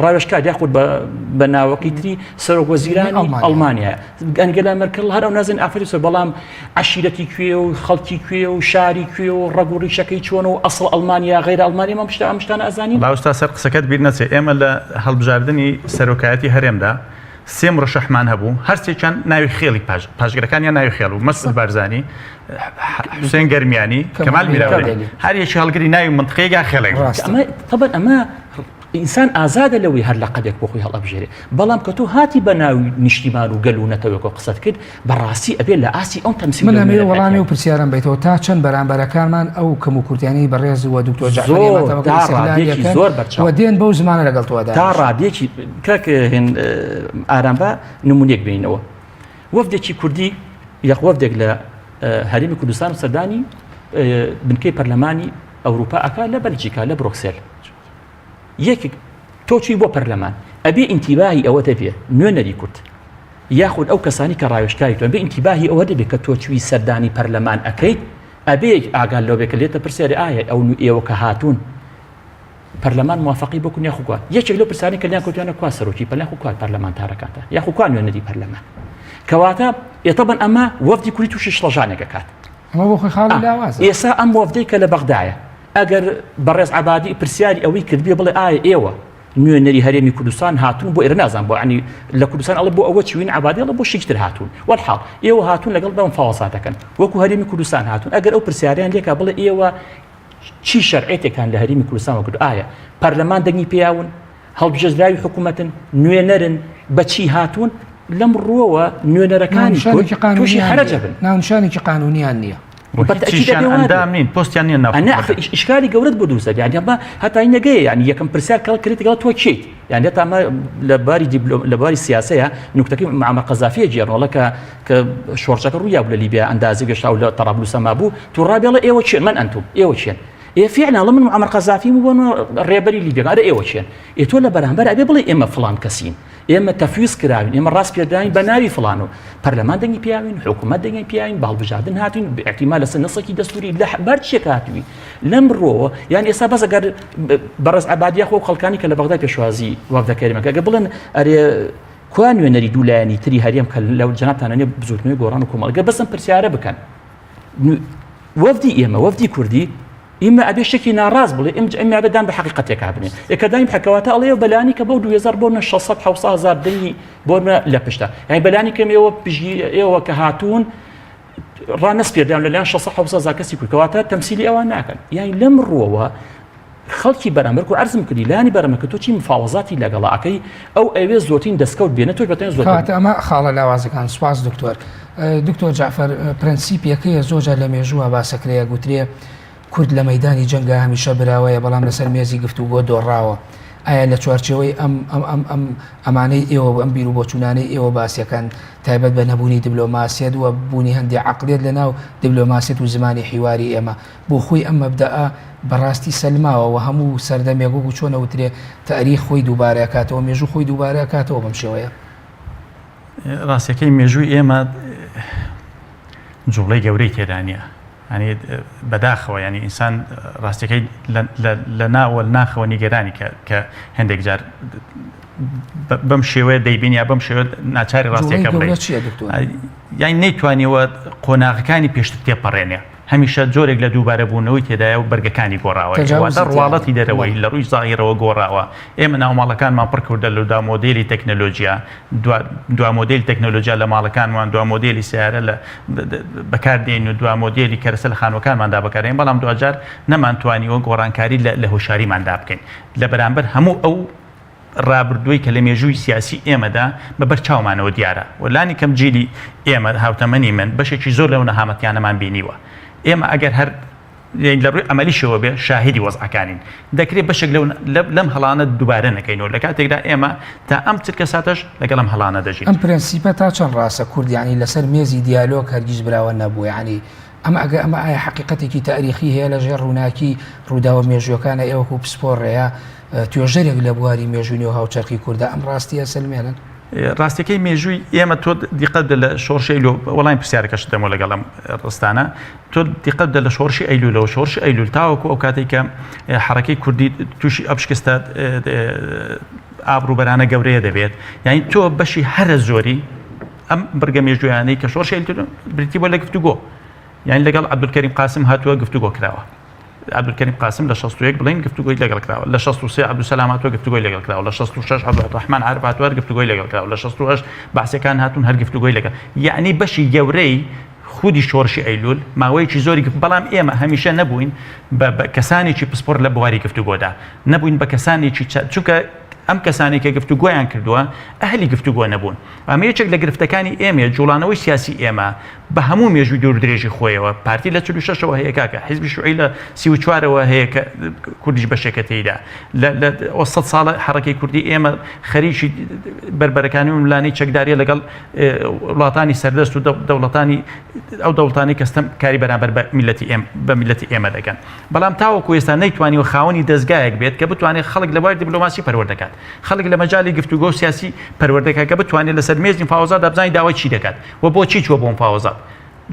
ڕاوێژکار یاخود بە ناوەکەی تری سەرۆک وەزیرانی ئەڵمانیا ئەنگێلا مێرکڵ هەر ئەو نازن ئافرەتی سەر بەڵام عەشیرەتی کوێ و خەڵکی کوێ و شاری کوێ و ڕەگ و ڕیشەکەی چۆن و ئەسڵ ئەڵمانیا غەیرە ئەڵمانیا ئەم شتە ئەم شتانە ئەزانین لاوستا سەر قسەکەت بیر نەچێ ئێمە لە هەڵبژاردنی سەرۆکایەتی هەرێمدا سێ مرەشەحمان هەبوو هەرسێکیان ناوی خێڵی پاش پاشگرەکانیان ناوی خێڵ بوو مەسعود بارزانی حوسێن گەرمیانی کەمال میراوەلی هەر یەکی هەڵگری ناوی منتقەیەک یان خێڵێک بوو. ئەمە تەبەن ئەمە ئینسان ئازادە لەوەی هەر لەقەبێک بۆ خۆی هەڵئەبژێرێ بەڵام کە تۆ هاتی بە ناوی نیشتیمان و گەل و نەتەوەکەوە قسەت کرد بەڕاستی ئەبێ لە ئاستی ئەو تەمسیل من لەو ئەمەوێ نوێنەرایەتیانە وەڵامی ئەو پرسیارەم بەیتەوە تا چەند بەرامبەرەکانمان ئەو کەموکورتیانەی بەڕێز و دکتۆر جەعفەری زۆر ماتەمەکە تا ئیستغلال ڕادەیەکی دەکەن زۆر و بەرچاو دێن بەو زمانە لەگەڵ تۆ تا دانیشن. ڕادەیەکی کاک هێن ئارام با نمونەیەک بێنینەوە وەفدێکی کوردی یاخ وەفدێک لە هەرێمی کوردستان و سەردانی بنکەی پەرلەمانی ئەوروپا ئەکا لە بەلجیکا لە برۆکسێل یەکێک تۆ چووی بۆ پەرلەمان ئەبێ ئینتیباهی ئەوەت هەبێ نوێنەری کورد یاخود ئەو کەسانی کە ڕاوێژکاری تۆن بێ ئینتیباهی ئەوە دەبێت کە تۆ چووی سەردانی پەرلەمان ئەکەیت ئەبێ ئاگال لەوە بێ کە لێتە پرسیارێ ئایا ئەو ئێوە کە هاتوون پەرلەمان موافقی بۆ کردن یاخو کوا یەکێک لەو پرسانی کە لیان کەوتویانە کوا سەرۆکی پەرلەمان خو کوا پەرلەمانتارەکانتان یاخو کوا نوێنەری پەرلەمان کەواتە ئێتەبەن ئەمە وەفدی کوری تووشی شڵەژانێک ئەکات ئەمە بۆ خۆی خاڵی لاوازە ئێستا ئەم وەفدەی کە لە بەغدایە ئەگەر بەڕێز عەبادی پرسیاری ئەوەی کردبێ بڵێ ئایا ئێوە نوێنەری هەرێمی کوردستان هاتوون بۆ ئێرە نازان بۆ عنی لە کوردستان ئەڵێ بۆ ئەوە چوین عەبادی ئەڵێ بۆ شتێکی تر هاتوون وەلحاڵ ئێوە هاتوون لەگەڵ بەم فاوەزات دەکەن وەکو هەرێمی کوردستان هاتوون ئەگەر ئەو پرسیاریان لێکا بڵێ ئێوە چی شەرعێتێکتان لە هەرێمی کوردستان وەکرد ئایا پەرلەمان دەنگی پێیاون هەڵبژێردراوی حکوومەتن نوێنەرن بەچی هاتوون لەم ڕووەوە نوێنەرەکانی کورد تووشی حەرەج ئەبن ناونیشانێکی قانونیان نییە. هیچیشیان ئەندام نین پۆستیان نییە ناو ئەنا ئیشکالی گەورەت بۆ دروست دەبێت یعنی ئەمە هەتا نەگەیە یعنی یەکەم پرسیار کەڵ کرێت لەگەڵ تۆ کێیت یعنی هەتا ئەمە لە باری دیبلۆم لە باری سیاسەیە نوکتەکەی معمر قەزافیە گێڕنەوە کە کە شۆڕشەکە ڕوویا بوو لە لیبیا ئەندازەی گەشتا و لە تەرابلوسە مابوو تو ڕابێڵە ئێوە کێن من ئەنتوم ئێوە کێن ئێ فعلا ئەڵێ من معمر قەزافیم و بۆ ڕێبەری لیبیا ئەرێ ئێوە کێن ئێ تۆ لە بەرامبەر ئەبێ بڵێ ئێمە فڵان کەسین ئێمە تەفویز کراوین، ئێمە ڕاسپێردراوین بە ناوی فڵان و پەرلەمان دەنگی پیاوین، حکوومەت دەنگی پیاوین، بە هەڵبژاردن هاتوین، بە ئیعتیماد لەسەر نەسێکی دەستووری لە بەر چیەک هاتووی. لەم ڕووەوە یان ئێستا بەس ئەگەر بەڕێز عەبادی یاخۆ ئەو خەڵکانی کە لە بەغدای پێشوازی وەفدەکەی هەرێمەکە ئەگەر بڵێن ئەرێ کوا نوێنەری دوو لایەنی تری هەرێم کە لەو جەنابتانە نیە بزووتنەوەی گۆڕان و کۆمەڵ ئەگەر بەس ئەم پرسیارە بکەن وەفدی ئێمە وەفدی کوردی ئیمە ئەبێ شتێکی ناڕاست بڵێ ئمج ئەمە ئەبێ دان بە حەقیقەتێکا بنێ ئێ کە دانی بحەکەواتە ئەڵێ بەلانی کە بەو 2000 بۆ نە 600 700 هزار دەنگی بۆ نە لە پشتە یعنی بەلانی کەم ئێوە پشگی ئێوە کە هاتوون ڕانەسپێردان لەلایەن 600 700 هزار کەسی کورد کەواتە تەمسیلی ئەوان ناکەن یعنی لەم ڕووەوە. خەڵکی بەرامبەر کو عەرزم کردی لانی بەرامبەر کە تۆ چی مفاوەزاتی لەگەڵا ئەکەی ئەو ئەوێ زۆرترین دەستکەوت بێنێ تۆش بەتەنێ زۆرترین. کەواتە ئەمە خاڵە لاوازەکان. سوپاس دکتۆر. دکتۆر جەعفەر پرەنسیپێکەیە زۆر جار لە مێژووە باسەکرێ گوترێ کورد لە مەیدانی جەنگا هەمیشە براوەیە بەڵام لەسەر مێزی گفتوگۆ دۆڕاوە. ئایا لە چوارچێوەی ئەم ئەم ئەم ئەم ئەمانەی ئێوە ئەم بیروبۆچوونانەی ئێوە باسیەکەن تایبەت بە نەبوونی دبلۆماسیەت و بوونی هەندێ عەقڵیەت لە ناو دبلۆماسیەت و زمانی حیواری ئێمە بۆ خۆی ئەم مەبدەئە بە ڕاستی سەلماوە و هەموو سەردەمێک وەکو چۆن ئەوترێ تاریخ خۆی دووبارە ئەکاتەوە مێژوو خۆی دووبارە ئەکاتەوە بەم شێوەیە. ڕاستیەکەی مێژووی ئێمە جوڵەی گەورەی تێدا نییە ینی بەداخەوە ینی ئینسان ڕاستیەکەی لە ناوە ناخەوە نیگەرانی کە هەندێک جار بەم شێوەیە دەیبین یا بەم شێوە ناچاری ڕاستیەکە بڵێ یان نەیتوانیوە قۆناغەکانی پێشتر تێپەڕێنێ هەمیشە جۆرێک لە دووبارەبوونەوەی تێدایە و بەرگەکانی گۆڕاوە. واتە ڕواڵەتی دەرەوەی لە ڕووی زاهیرەوە گۆڕاوە. ئێمە ناوماڵەکانمان پڕ کردە لە دوا مۆدێلی تەکنەلۆجیا، دوا مۆدێلی تەکنەلۆجیا لە ماڵەکانمان، دوا مۆدێلی سەیارە لە بەکار دێنین و دوا مۆدێلی کەرەسە لە خانووەکانماندا بەکار دێنین، بەڵام دواجار نەمانتوانیوە گۆڕانکاری لە هۆشیاریماندا بکەین لە بەرامبەر هەموو ئەو ڕابردووەی کە لە مێژووی سیاسی ئێمەدا بە بەر چاومانەوە دیارە و لانی کەم جیلی ئێمە، هاوتەمەنی من، بەشێکی زۆر لەو نەهامەتیانەمان بینیوە. ئێمە ئەگەر هەر لە ڕووی عەمەلیشەوە بێ شاهیدی وەزعەکانین. دەکرێ بەشێک لەو لەم هەڵانە دووبارە نەکەینەوە لە کاتێکدا ئێمە تا ئەم چرکەساتەش لەگەڵ ئەم هەڵانە دەژین. ئەم پرەنسیپە تا چەند ڕاستە کورد یانی لەسەر مێزی دیالۆگ هەرگیز براوە نەبووە یانی ئەمە ئەگەر ئەمە ئایا حەقیقەتێکی تاریخی هەیە لە ژێر ڕووناکی ڕووداوە مێژووەکانە ئێوە وەکوو پسپۆڕێ توێژەرێک لە بواری مێژووی نێو هاوچەرخی کوردە ئەم ڕاستیە سەلمێنن؟ ڕاستیەکەی مێژووی ئێمە تۆ دیقەت بدە لە شۆڕشی ئەیلول وەڵامی پرسیارەکەشت دەمەوە لەگەڵ ئەم ڕستانە تۆ دیقەت بدە لە شۆڕشی ئەیلولەوە شۆڕشی ئەیلول تاوەکو ئەو کاتێک کە حەڕەکەی کوردی تووشی ئەم شکستە ئابڕووبەرانە گەورەیە دەبێت یعنی تۆ بەشی هەرە زۆری ئەم بڕگە مێژوویانەی کە شۆڕشی ئەیلول بریتی بووە لە گفتوگۆ یعنی لەگەڵ عەبدولکەریم قاسم هاتووە گفتوگۆ کراوە عەبدولکەریم قاسم لە 61 بڵین گفتوگۆی لەگەڵ کراوە لە 63 عەبدولسەلام هاتووە گفتوگۆی لەگەڵ کراوە لە 66 عەبدولڕەحمان عارف هاتووە هەر گفتوگۆی لەگەڵ کراوە لە 68 بەعسیەکان هاتوون هەر گفتوگۆی لەگەڵ یعنی بەشی گەورەی خودی شۆڕشی ئەیلول ماوەیەکی زۆری بەڵام ئێمە هەمیشە نەبووین بە کەسانێکی پسپۆر لە بواری گفتوگۆدا نەبووین بە کەسانێکی چونکە ئەم کەسانێک کە گفتوگۆیان کردووە ئەهلی گفتوگۆ نەبوون ئەمە یەکێک لە گرفتەکانی ئێمەیە جوڵانەوەی سیاسی ئێمە بە هەموو مێژووی دوور درێژی خۆیەوە پارتی لە 46ەوە هەیە کاکە حیزبی شوعی لە 34ەوە هەیە کە کوردیش بەشێکە تێیدا لە سە ساڵە حەڕەکەی کوردی ئێمە خەریکی بەربەرەکانی و ملانی چەکداریە لەگەڵ وڵاتانی سەردەست و دەوڵەتانی ئەو دەوڵتانی کەستەم کاری بەرامبەر بە میلەتی ئێم بە میلەتی ئێمە دەکەن بەڵام تاوەکو ئێستا نەیتوانیوە خاوەنی دەزگایەک بێت کە بتوانێت خەڵک لە بواری دیبلۆماسی پەروەردەکات خەڵک لە مەجالی گفتوگۆ و سیاسی پەروەردەکات کە بتوانێت لەسەر مێزی مفاوەزاتدا بزانێت داوای چی دەکات و بۆچی چووە بۆ مفاوەزات،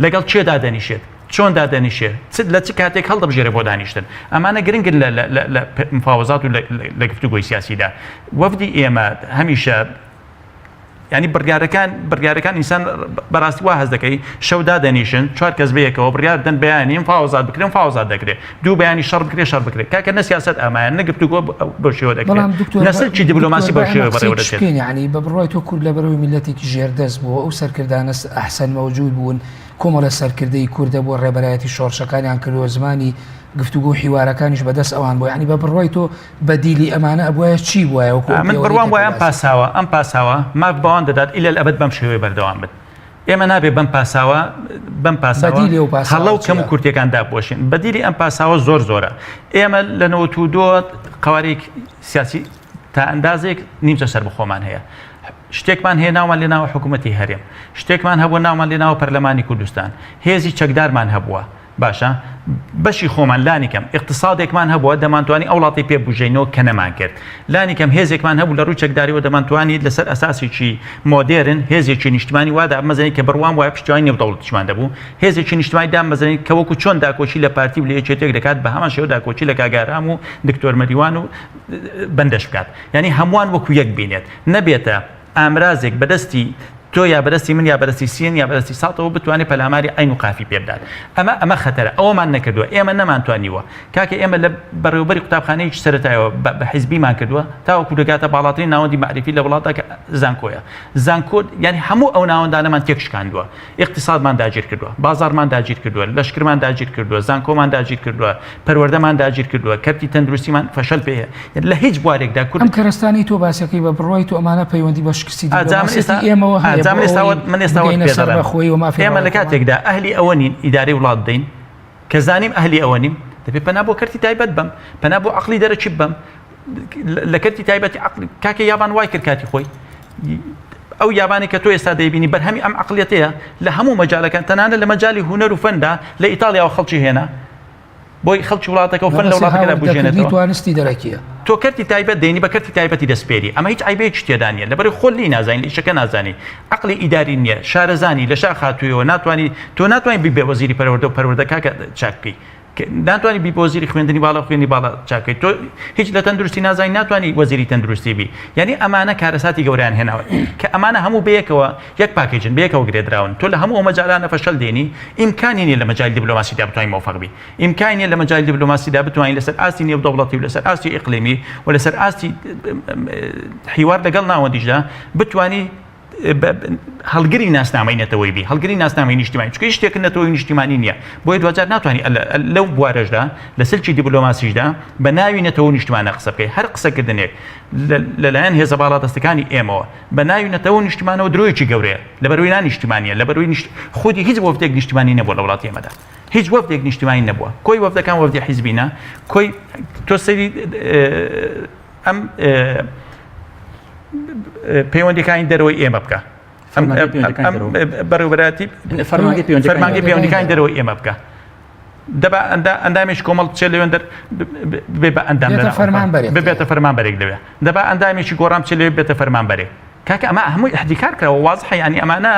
لەگەڵ کێ دادەنیشێت، چۆن دادەنیشێت، چ لە چ کاتێک هەڵدەبژێرێت بۆ دانیشتن. ئەمانە گرنگن لە لە لە مفاوەزات و لە گفتوگۆی سیاسیدا. وەفدی ئێمە هەمیشە یانی بڕیارەکان بڕیارەکان ئینسان بەڕاستی وا هەست دەکەی شەو دادەنیشن چوار کەس بەیەکەوە بڕیار دەن بەیانی مفاوەزات بکرێ مفاوەزات دەکرێ دوو بەیانی شەڕ بکرێ شەڕ بکرێ کاکە نە سیاسەت ئامایە نە گفتوگۆ بەو شێوە دەکرێ بەڵام دکتۆر نە سلکی دیبلۆماسی دکتۆر بەو با ئێمە شێوە قسەی بەڕێوە چ دەچێت بکەین یعنی بە بڕوای تۆ کورد لەبەرەوەی میللەتێکی ژێردەست بووە ئەو سەرکردانە ئەحسەن مەوجود بوون کۆمەڵە سەرکردەی کوردە بۆ ڕێبەرایەتی شۆڕشەکانیان کردووە زمانی گفتوگۆ و حیوارەکانیش بەدەست ئەوان بوو یعنی بە بڕوای تۆ بەدیلی ئەمانە ئەبوایە چی بوایە وەکو ئەو من پێوەرەی بڕوام کە تۆ وایە ئەم باسی پاساوە ئەم پاساوە ماف بەوان دەدات ئیلە الئەبەد بەم شێوەیە بەردەوام بن ئێمە نابێ بەم پاساوە بەم پاساوە بەدیلی ئەو هەڵە پاساوە و کەم و چییە؟ کورتیەکان دابپۆشین بەدیلی ئەم پاساوە زۆر زۆرە ئێمە لە 92 قەوارەیەک سیاسی تا ئەندازێک نیمچە سەربەخۆمان هەیە شتێکمان هەیە ناومان لێ ناوە حکوومەتی هەرێم شتێکمان هەبووە ناومان لێ ناوە پەرلەمانی کوردستان هێزی چەکدارمان هەبووە باشە بەشی خۆمان لانیکەم ئیقتسادێکمان هەبووە دەمانتوانی ئەو وڵاتەی پێ بوژێینەوە کە نەمانکرد لانیکەم هێزێکمان هەبوو لە ڕووی چەکداریەوە دەمانتوانی لەسەر ئەساسێکی مۆدێرن هێزێکی نیشتمانی وا دابمەزرێنین کە بڕوام وایە پشتیوانی نێودەوڵەتیشمان دەبوو هێزێکی نیشتمانی دامەزرێنین کە وەکو چۆن داکۆکی لە پارتی و لە یەکێتیەک دەکات بە هەمان شێوە داکۆکی لە کاک ئارام و دکتۆر مەریوان و بەندەش بکات یانی هەمووان وەکو یەک بینێت نەبێتە ئامرازێک بەدەستی. تۆ یا بەدەستی من یا بەدەستی سین یا بەدەستی ساتەوە بتوانێت پەلاماری عین و قافی پێ بدات. ئەمە ئەمە خەتەرە. ئەوەمان نەکردووە. ئێمە نەمانتوانیوە. کاکە ئێمە لە بەڕێوەبەری قوتابخانەیەکی سەرەتایەوە بە حیزبیمان کردووە تاوەکو دەگاتە باڵاترین ناوەندی مەعریفی لە وڵاتدا کە زانکۆیە. زانکۆ یانی هەموو ئەو ناوەندانەمان تێکشکاندووە. ئیقتیسادمان داگیر کردووە، بازاڕمان داگیر کردووە، لەشکرمان داگیر کردووە، زانکۆمان داگیر کردووە، پەروەردەمان داگیر کردووە، کەرتی تەندروستیمان فەشەل پێ هەیە. لە هیچ بوارێکدا کورد. ئەم کەرەستانەی تۆ باسەکەی بە بڕوای تۆ ئەمانە پەیوەندی بە شکستی دیپلۆماسیەتی ئێمەوە هەیە بۆ ئەوەی بگەینە سەربەخۆیی و مافی ئێمە لە ڕەوای خۆمان؟ کاتێکدا ئەهلی ئەوە نین ئیدارەی وڵات بدەین، کە زانیم ئەهلی ئەوە نیم، دەبێ پەنا بۆ کەرتی تایبەت بەم، پەنا بۆ عەقڵی دەرەکی ببەم. لە کەرتی تایبەتی عەقڵ کاکە یابان وای کرد کاتی خۆی. ئەو یابانی کە تۆ ئێستا دەیبینی بەرهەمی ئەم عەقڵیەتەیە لە هەموو مەجالەکان، تەنانەت لە مەجالی هونەر و فەندا لە ئیتاڵیاوە خەڵکی هێنا بۆی خەڵکی وڵاتەکە و فەن لە مەبەستی وڵاتەکەدا هاوردەکردنی بژێنێتەوە. توانستی دەرەکیە. تۆ کەرتی تایبەت دێنی بە کەرتی تایبەتی دەسپێری، ئەمە هیچ عەیبەیەکی تێدا نییە، لەبەرئەوەی خۆت لێی نازانی، لە ئیشەکە نازانی، عەقڵی ئیداری نییە، شارەزانی، لە شاخ هاتوویەوە، ناتوانی، تۆ ناتوانی بی بە وەزیری پەروەردە و پەروەردە کاکە چاک بکەی، ناتوانی بی بە وەزیری خوێندنی باڵا و خوێندنی باڵا چاک بکەی، تۆ هیچ لە تەندروستی نازانی، ناتوانی وەزیری تەندروستی بی، یانی ئەمانە کارەساتی گەورەیان هێناوە، کە ئەمانە هەموو بەیەکەوە یەک package ن، بەیەکەوە گرێدراون، تۆ لە هەموو ئەو مەجالانە فەشەل دێنی، ئیمکانی نییە لە مەجالی دیبلۆماسیدا بتوانی مۆفەق بی. ئیمکانی نیە لە مەجالی دیبلۆماسیدا بتوانین لەسەر ئاستی نێودەوڵەتی و لەسەر ئاستی ئیقلیمی و لەسەر ئاستی حیوار لەگەڵ ناوەندیشدا بتوانی هەڵگری ناسنامەی نەتەوەی بی هەڵگری ناسنامەی نیشتیمانی چونکە هیچ شتێک نەتەوەی نیشتیمانی نییە بۆیە دواجار ناتوانانی لەو بوارەشدا لە سلکی دیبلۆماسیشدا بە ناوی نەتەوە نیشتمانە قسە بکەی هەر قسەکردنێک لەلایەن هێزە باڵادەستەکانی ئێمەوە بە ناوی نەتەوە و نیشتمانەوە درۆیەکی گەورەیە لەبەرەوەی نانیشتیمانیە لەبەرەوەی خودی هیچ وەفدێک نیشتیمانی نەبووە لە وڵاتی ئێمەدا هیچ وەفدێک نیشتیمانی نەبووە کۆی وەفدەکان وەفدی حیزبینە کۆی تۆ سەیری ئەم پەیوەندیەکانی دەرەوەی ئێمە بکە بەڕێوبەراتی فەرمانگەی پەیوەندیەکانی دەرەوەی ئێمە بکە دەبا ئەندامێکی کۆمەڵ بچێت لەوێن دەر بێ بە ئەندام ببێتە فەرمانبەرێک لەوێ دەبا ئەندامێکی گۆڕان بچێت لەوێ بێتە فەرمانبەرێک کاکە ئەمە هەمووی ئیحتیکار کراوە وازحە یانی ئەمانە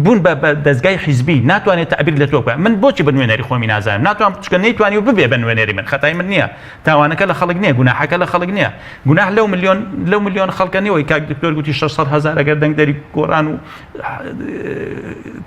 بوون بە بە دەزگای حیزبی ناتوانێت تەعبیر لە تۆ بکات من بۆچی بە نوێنەری خۆمی نازانم ناتوانم چونکە نەیتوانی و ببێ بە نوێنەری من خەتای من نییە تاوانەکە لە خەڵک نییە گوناحەکە لە خەڵک نییە گوناح لەو ملیۆن لەو ملیۆن خەڵکە نییە کاک دکتۆر گوتی 600 هەزار ئەگەر دەنگدەری گۆڕان و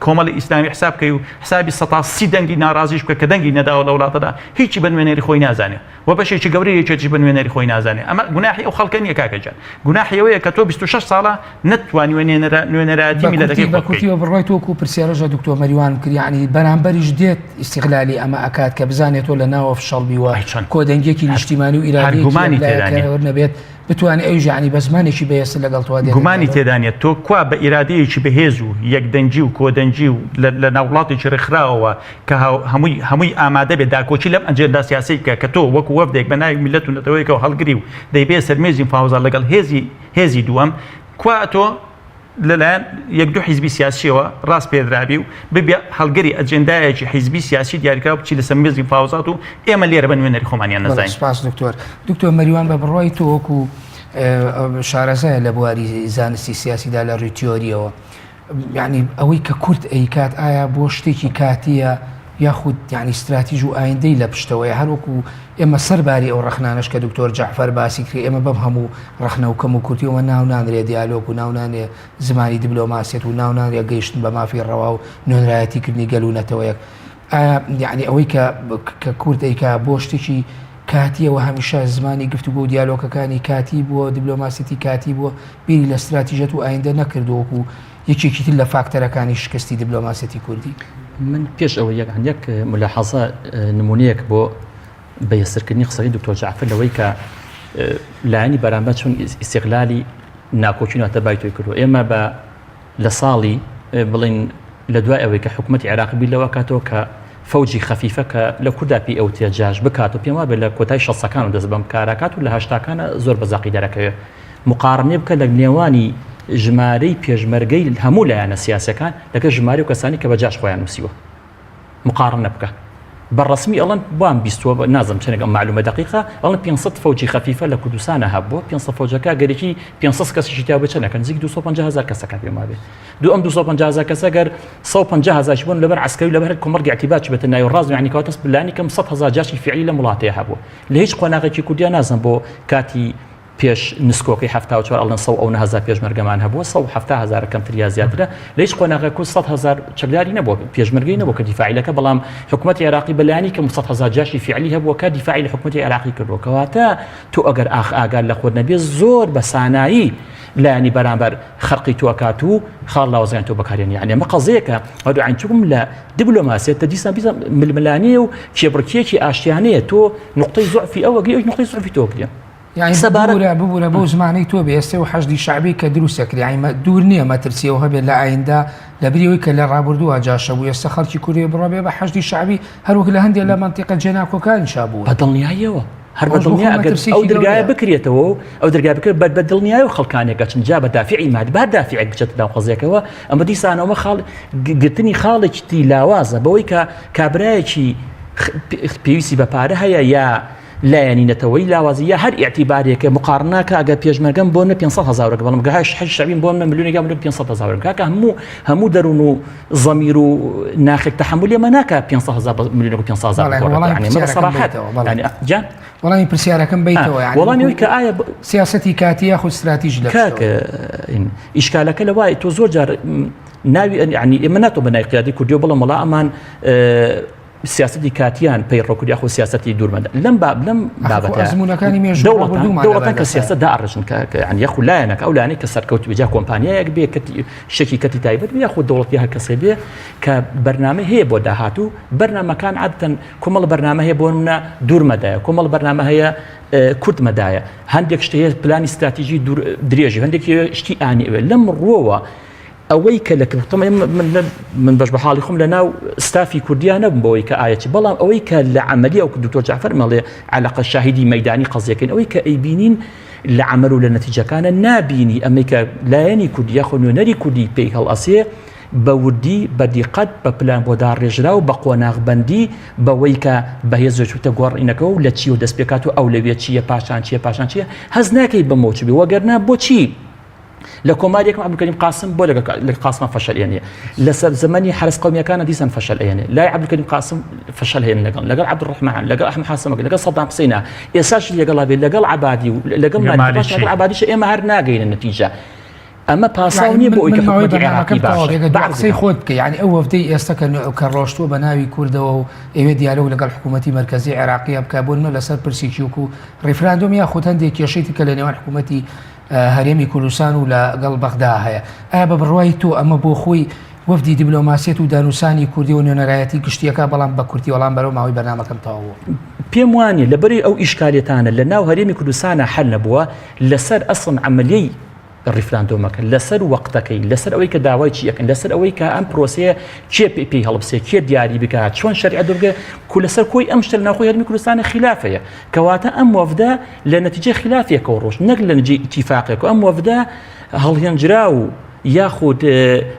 کۆمەڵی ئیسلامی حساب بکەی و حسابی 130 دەنگی ناڕازیش بکە کە دەنگی نەداوە لە وڵاتەدا هیچی بە نوێنەری خۆی نازانێ و بەشێکی گەورەی یەکێتیش بە نوێنەری خۆی نازانێ ئەمە گوناحی ئەو خەڵکە نییە کاکە گیان گوناحی ئەوەیە کە تۆ 26 ساڵە نەتوانیوە نوێنەرا نوێنەرایەتی میللەتەکەی بە خۆت کورتی بکەیت. بە بڕوای تۆ وەکو پرسیارەش لە دکتۆر مەریوان کرد یەعنی بەرامبەریش دێت ئیستیغلالی ئەمە ئەکات کە بزانێت تۆ لە ناوە فشەڵ بیوە ئەی چۆن کۆدەنگیەکی هەر نیشتیمانی و هەر ئیرادەیەکی گومانی تێدا نییە. یەکلایەکەرەوە نەبێت بتوانێ ئەویش یەعنی بە زمانێکی بەهێزتر لەگەڵ تۆ دێتە گومانی دەرەوە. تێدا نییە تۆ کوا بە ئیرادەیەکی بەهێز و یەکدەنگی و کۆدەنگی و لە لە ناو وڵاتێکی ڕێکخراوەوە کە هەمووی هەمووی ئامادە بێت داکۆکی لەم ئەجێندا سیاسیەی بکە کە تۆ وەکو وەفدێک بە ناوی میللەت و نەتەوەیەکەوە هەڵگری و دەیبەیە سەر مێزی مفاوەزات لەگەڵ هێزی هێزی دووەم کوا تۆ لەلایەن یەک دوو حیزبی سیاسیەوە ڕاسپێردرابی و ببیە هەڵگری ئەجێندایەکی حیزبی سیاسی دیاریکراو بچی لەسەر مێزی مفاوەزات و ئێمە لێرە بە نوێنەری خۆمانیان بەڵێ نەزانین. سوپاس دکتۆر. دکتۆر مەریوان بە بڕوای تۆ وەکو شارەزایە لە بواری زانستی سیاسیدا لە ڕووی تیۆریەوە یعنی ئەوەی کە کورد ئەیکات ئایا بۆ شتێکی کاتیە یاخود یعنی ستراتیژ و ئایندەی لە پشتەوەیە هەروەکو ئێمە سەرباری ئەو ڕەخنانەش کە دکتۆر جەعفەر باسی کرد ئێمە بەم هەموو ڕەخنە و کەم و کورتیەوە ناو نانرێ دیالۆگ و ناو نانرێ زمانی دیبلۆماسیەت و ناو نانرێ گەیشتن بە مافی ڕەوا و نوێنەرایەتی کردنی گەل و نەتەوەیەک ئایا یعنی ئەوەی کە کە کورد ئەیکا بۆ شتێکی کاتیەوە هەمیشە زمانی گفتوگۆ و دیالۆکەکانی کاتی بووە دیبلۆماسیەتی کاتی بووە بیری لە ستراتیژەت و ئایندە نەکردووە وەکو یەکێکی تر لە فاکتەرەکانی شکستی دیبلۆماسیەتی کوردی؟ من پێش ئەوەی یەک یەک ملاحەزە نمونەیەک بۆ بەهێزترکردنی قسەکەی دکتۆر جەعفەر لەوەی کە لایەنی بەرامبەر چۆن ئیستیغلالی ناکۆکی ناتەبای تۆی کردووە ئێمە بە لە ساڵی بڵین لە دوای ئەوەی کە حکوومەتی عێراق بیر لەوە کاتەوە کە فەوجی خەفیفە کە لە کوردا پێی ئەوترێت جاش بکات و پێم وابێت لە کۆتای شەستەکان و دەست بەم کاراکات و لە هەشتاکانە زۆر بە زەقی دەرەکەوێت مقارنەی بکە لە نێوانی ژمارەی پێشمەرگەی هەموو لایەنە سیاسەکان لەگەڵ ژمارەی و کەسانی کە بە جاش خۆیان نووسیوە مقارنە بکە بە ڕسمی ئەڵەن بام بیستوە نازم چەندێک ئەم معلومە دقیقە ئەڵەن 500 فەوجی خەفیفە لە کوردستانە هەبووە 500 فەوجەکە گەرێکی 500 کەسیشی تیا بچە نەکەن نزیک 250 هزار کەسەکە پێم وابێ دوو ئەم 250 هزار کەسە گەر 150 هزارش بوون لەبەر عسکەری لەبەر کۆمەڵگە اعتبار چ بێتە ناوی ڕاست یعنی کەواتە لانی کەم 100 هزار جاشی فعلی لەم وڵاتەیە هەبوو لە هیچ قۆناغێکی کوردیا نازم بۆ کاتی پێش نسکۆکەی 74 ئەڵێن سە ئەو هزار پێشمەرگەمان هەبووە 170 هزار کەمتر یا زیاترە لە هیچ قۆناغێک کورد 100 هزار چەکداری نەبووە پێشمەرگەی نەبوو کە دیفاعی لەکە بەڵام حکوومەتی عێراقی بەلایانی کەم 100 هزار جاشی فعلی هەبووە کە دیفاعی لە حکوومەتی عێراقی کردووە کەواتە تۆ ئەگەر ئاخ ئاگار لە خۆت نەبێ زۆر بە سانایی لایەنی بەرامبەر خەرقی تۆ ئەکات و خاڵ لاوازیان تۆ بەکارێنی یعنی ئەمە قەزەیەکە هەردوو عین چکم لە دیبلۆماسیەت تە دیسان بیسان ململانێ و کێبڕکێکی ئاشتیانەیە تۆ نقطەی زعفی ئەوە گری ئەوش نقطەی زعفی تۆ گرێ یعنی سەبارەت ببورە ببورە بەو زمانەی تۆ بێ ئێستا و حەشدی شەعبی کە دروست دەکرێ یعنی مە- دوور نییە مەترسی ئەو هەبێت لە ئایندە لەبری ئەوەی کە لە ڕابردووە جاشە بوو ئێستا خەڵکی کوردی بڕوا بێ بە حەشدی شەعبی هەروەک لە هەندێک لە مەنتیقە جێناکۆکانیشا بووە بە دڵنیاییەوە هەر بە ئەوەش بۆ دڵنیا خۆی ئەگەر مەترسییەکی ئەو دەرگایە گەورەیە. بکرێتەوە و ئەو دەرگای بکرێت بە بە دڵنیایەوە خەڵکانێک ئەچن جا بە دافعی مادی با دافعێک بچێتە ناو قەزیەکەوە ئەمە دیسانەوە خاڵ گرتنی خاڵێکی تری لاوازە بەوەی کە کابرایەکی پێویستی بە پارە هەیە یا لایەنی نەتەوەی لاوازی یا هەر ئیعتیبارێکە مقارنە کە ئەگەر پێشمەرگەم بۆ نە 500 هەزارێک بەڵام گەهاش حەج شەبیم بۆ منە ملیۆنێک یا ملیۆن 500 هەزارێک کاکە هەموو هەموو دەروون و زەمیر و ناخێک تەحمل ئێمە ناکە 500 هەزار ملیۆنێک و 500 هەزار بەڵێ، بگۆڕێت. وەڵامی یعنی ئەمە بە پرسیارەکەم سەراحەت. بەیتەوە، بەڵێ. یعنی جان وەڵامی پرسیارەکەم بەیتەوە یعنی وەڵامی ئەوی کە ئایا سیاسەتی کاتی یاخود ستراتیژ لە کاک ئیشکالەکە لە وایە تۆ زۆر جار ناوی یعنی ئێمە ناتۆ بە ناوی قیادی کوردی و بڵم وڵا ئەمان سیاسەتی کاتیان پەیڕەو کرد یاخود سیاسەتی دوورمەدا لەم باب لەم بابەتە ئەزموونەکانی مێژوو دەوڵەتان ڕابردوومان دەوڵەتان کە لەبەردەستە. سیاسەت داڕێژن کە کە یعنی یاخود لایەنەکە ئەو لایەنەی کە سەرکەوت بێ جا کۆمپانیایەک بێ کە شتێکی کەتی تایبەت بێ یاخود دەوڵەتی هەر کەسێ بێ کە بەرنامەی هەیە بۆ داهاتوو بەرنامەکان عادەتەن کۆمەڵ بەرنامە هەیە بۆ نمونە دوورمەدایە کۆمەڵ بەرنامە هەیە کورت مەدایە هەندێک شت هەیە پلانی ستراتیژی دوور درێژی هەندێک شتی ئانی ئەوێ لەم ڕووەوە ئەوەی کە لە کردم من بەش بە حاڵی خۆم لە ناو ستافی کوردیا نەبووم بەوەی کە ئاەتی بەڵام ئەوەی کە لە عملی ئەو دکتۆر جعفر مەڵێ علاقە شاهیدی مەدانی قەزیەکەین ئەوەی کە ئەیبینین لە عمل و لە نەتیجەکانە نابینی ئەمەی کە لایەنی کوردی یاخۆ نوێنەری کوردی پێی هەڵئەسێ بە وردی، بە دیقەت، بە پلان بۆ داڕێژراو، بە قۆناغبەندی، بەوەی کە بەهێز چووتە گۆڕینەکە و لە چیەوە دەست پێکات و ئەولەویەت چییە، پاشان چییە، پاشان چییە، هەست ناکەی بەمەوە چ بێ، وەگەرنا بۆچی لە کۆماری یەکەم عەبدولکەریم قاسم بۆ لەگەڵ لەگەڵ قاسمان فەشەل ئێنێ، لەسەر زەمەنی حەرەس قەومیەکانە دیسان فەشەل ئێنێ، لای عەبدولکەریم قاسم فەشەل هێن لەگەڵ لەگەڵ عەبدولڕەحمان، لەگەڵ ئەحمەد حەسەن، لەگەڵ سەدام حسەینا، ئێستاش لەگەڵا بێ، لەگەڵ عەبادی و لەگەڵ مالیکی، پاشان لەگەڵ عەبادیش ئێمە هەر ناگەینە نەتیجە. ئەمە پاساو نییە بۆ ئەوەی کە حکوومەتی عێراقی باشە. بە قسەی خۆت بکە یعنی ئەو وەفدەی ئێستا کە کە ڕۆشتووە بە ناوی کوردەوە و ئەوێ دیالۆگ لەگەڵ حکوومەتی مەرکەزی عێراقیە بکە بۆ نمونە لەسەر پرسێکی وەکو ڕیفراندۆم یاخود هەندێک کێشەی تر کە لە نێوان حکوومەتی هەرێمی کوردستان و لەگەڵ بەغدا هەیە ئایا بە بڕوای تۆ ئەمە بۆ خۆی وەفدی دیبلۆماسیەت و دانوسانی کوردی و نوێنەرایەتی گشتیەکە بەڵام بە کورتی وەڵام بەرەو ماوەی بەرنامەکەم تەواو بوو. پێم وانیە لەبەری ئەو ئیشکالیەتانە لە ناو هەرێمی کوردستانە حەل نەبووە لەسەر ئەسڵن عەمەلیەی ڕیفراندۆمەکە، لەسەر وەقتەکەی، لەسەر ئەوەی کە داوای چی ئەکەن، لەسەر ئەوەی کە ئەم پرۆسەیە کێ پێی هەڵبسێ، کێ دیاری بکا، چۆن شەریعە دەبگە، کو لەسەر کۆی ئەم شتە لە ناوخۆی هەرێمی کوردستانە خیلاف هەیە. کەواتە ئەم وەفدە لە نەتیجەی خیلافێکەوە ڕۆشت، نەک لە نەتیجەی ئیتیفاقێک. ئەم وەفدە هەڵهێنجراو و یاخود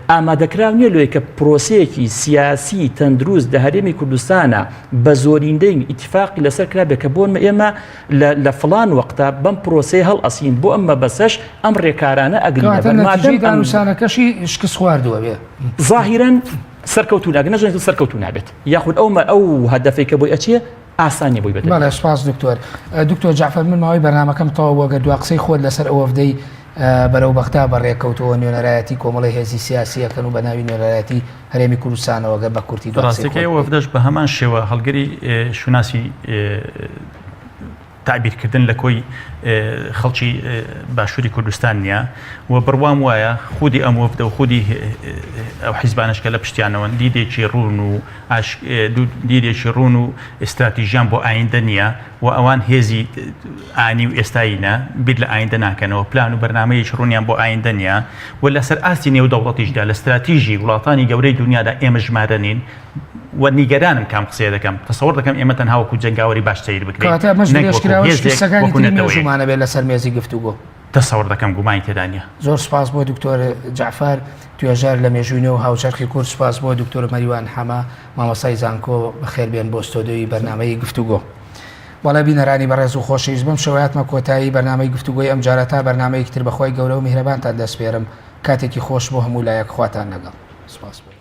ئامادەکراو نییە لۆی کە پرۆسەیەکی سیاسی تەندروست لە هەرێمی کوردستانە بە زۆریندەی ئیتیفاقی لەسەر کرابێ کە بۆنمە ئێمە لە لە فڵان وەقتا بەم پرۆسەیە هەڵئەسین بۆ ئەم مەبەسەش ئەم ڕێکارانە ئەگرینە کەواتە بەر مادەم نەتیجەی ئەم دانوسانەکەشی شکست خواردووە بێ. زاهیرەن سەرکەوتوو نابێت نەژەنێت سەرکەوتوو نابێت یاخود ئەو مە ئەو هەدەفەی کە بۆی ئەچێ ئاسان نیە بۆی بەدەست بەڵێ سوپاس دکتۆر. دکتۆر جەعفەر من ماوەی بەرنامەکەم تەواو بوو ئەگەر دوا قسەی خۆت لەسەر ئەو وەفدەی بەرەو بەغدا بەڕێکەوتەوە نوێنەرایەتی کۆمەڵەی هێزی سیاسی ئەکەن و بە ناوی نوێنەرایەتی هەرێمی کوردستانەوە گەر بە کورتی دوا قسەی ڕاستەکەی خۆت ئەو بکەیت. وەفدەش بە هەمان شێوە هەڵگری شوناسی تەعبیرکردن لە کۆی خەڵکی باشووری کوردستان نییە و بڕوام وایە خودی ئەم وەفدە و خودی ئەو حیزبانەش کە لە پشتیانەوەن دیدێکی ڕوون و دیدێکی ڕوون و ئیستراتیژیان بۆ ئایندە نییە و ئەوان هێزی ئانی و ئێستایینە بیر لە ئایندە ناکەنەوە پلان و بەرنامەیەکی ڕوونیان بۆ ئایندە نییە و لەسەر ئاستی نێودەوڵەتیشدا لە ستراتیژی وڵاتانی گەورەی دنیادا ئێمە ژمارە نین و نیگەرانم کام قسەیە دەکەم تەسەوڕ دەکەم ئێمە تەنها وەکو جەنگاوەری باش سەیر بکرێین کەواتە ئەمەش نەک وەکو درێژکراوەی هێزێک شکستەکانی وەکو تری نەتەوەیەک. مێژوومانە بێت لەسەر مێزی گفتوگۆ. تەسەوڕ دەکەم گومانی تێدا نییە. زۆر سوپاس بۆ دکتۆر جەعفەر توێژەر لە مێژووی نوێ و هاوچەرخی کورد، سوپاس بۆ دکتۆر مەریوان حەمە مامۆستای زانکۆ، بەخێر بێن بۆ ستۆدیۆی بەرنامەی گفتوگۆ. بەڵێ بینەرانی بەڕێز و خۆشەویست بەم شێوەیە هاتمە کۆتایی بەرنامەی گفتوگۆی ئەمجارە تا بەرنامەیەکی تر بەخوای گەورە و میهرەبانتان دەسپێرم کاتێکی خۆش بۆ هەموو لایەک خواتان لەگەڵ. سوپاس بۆ.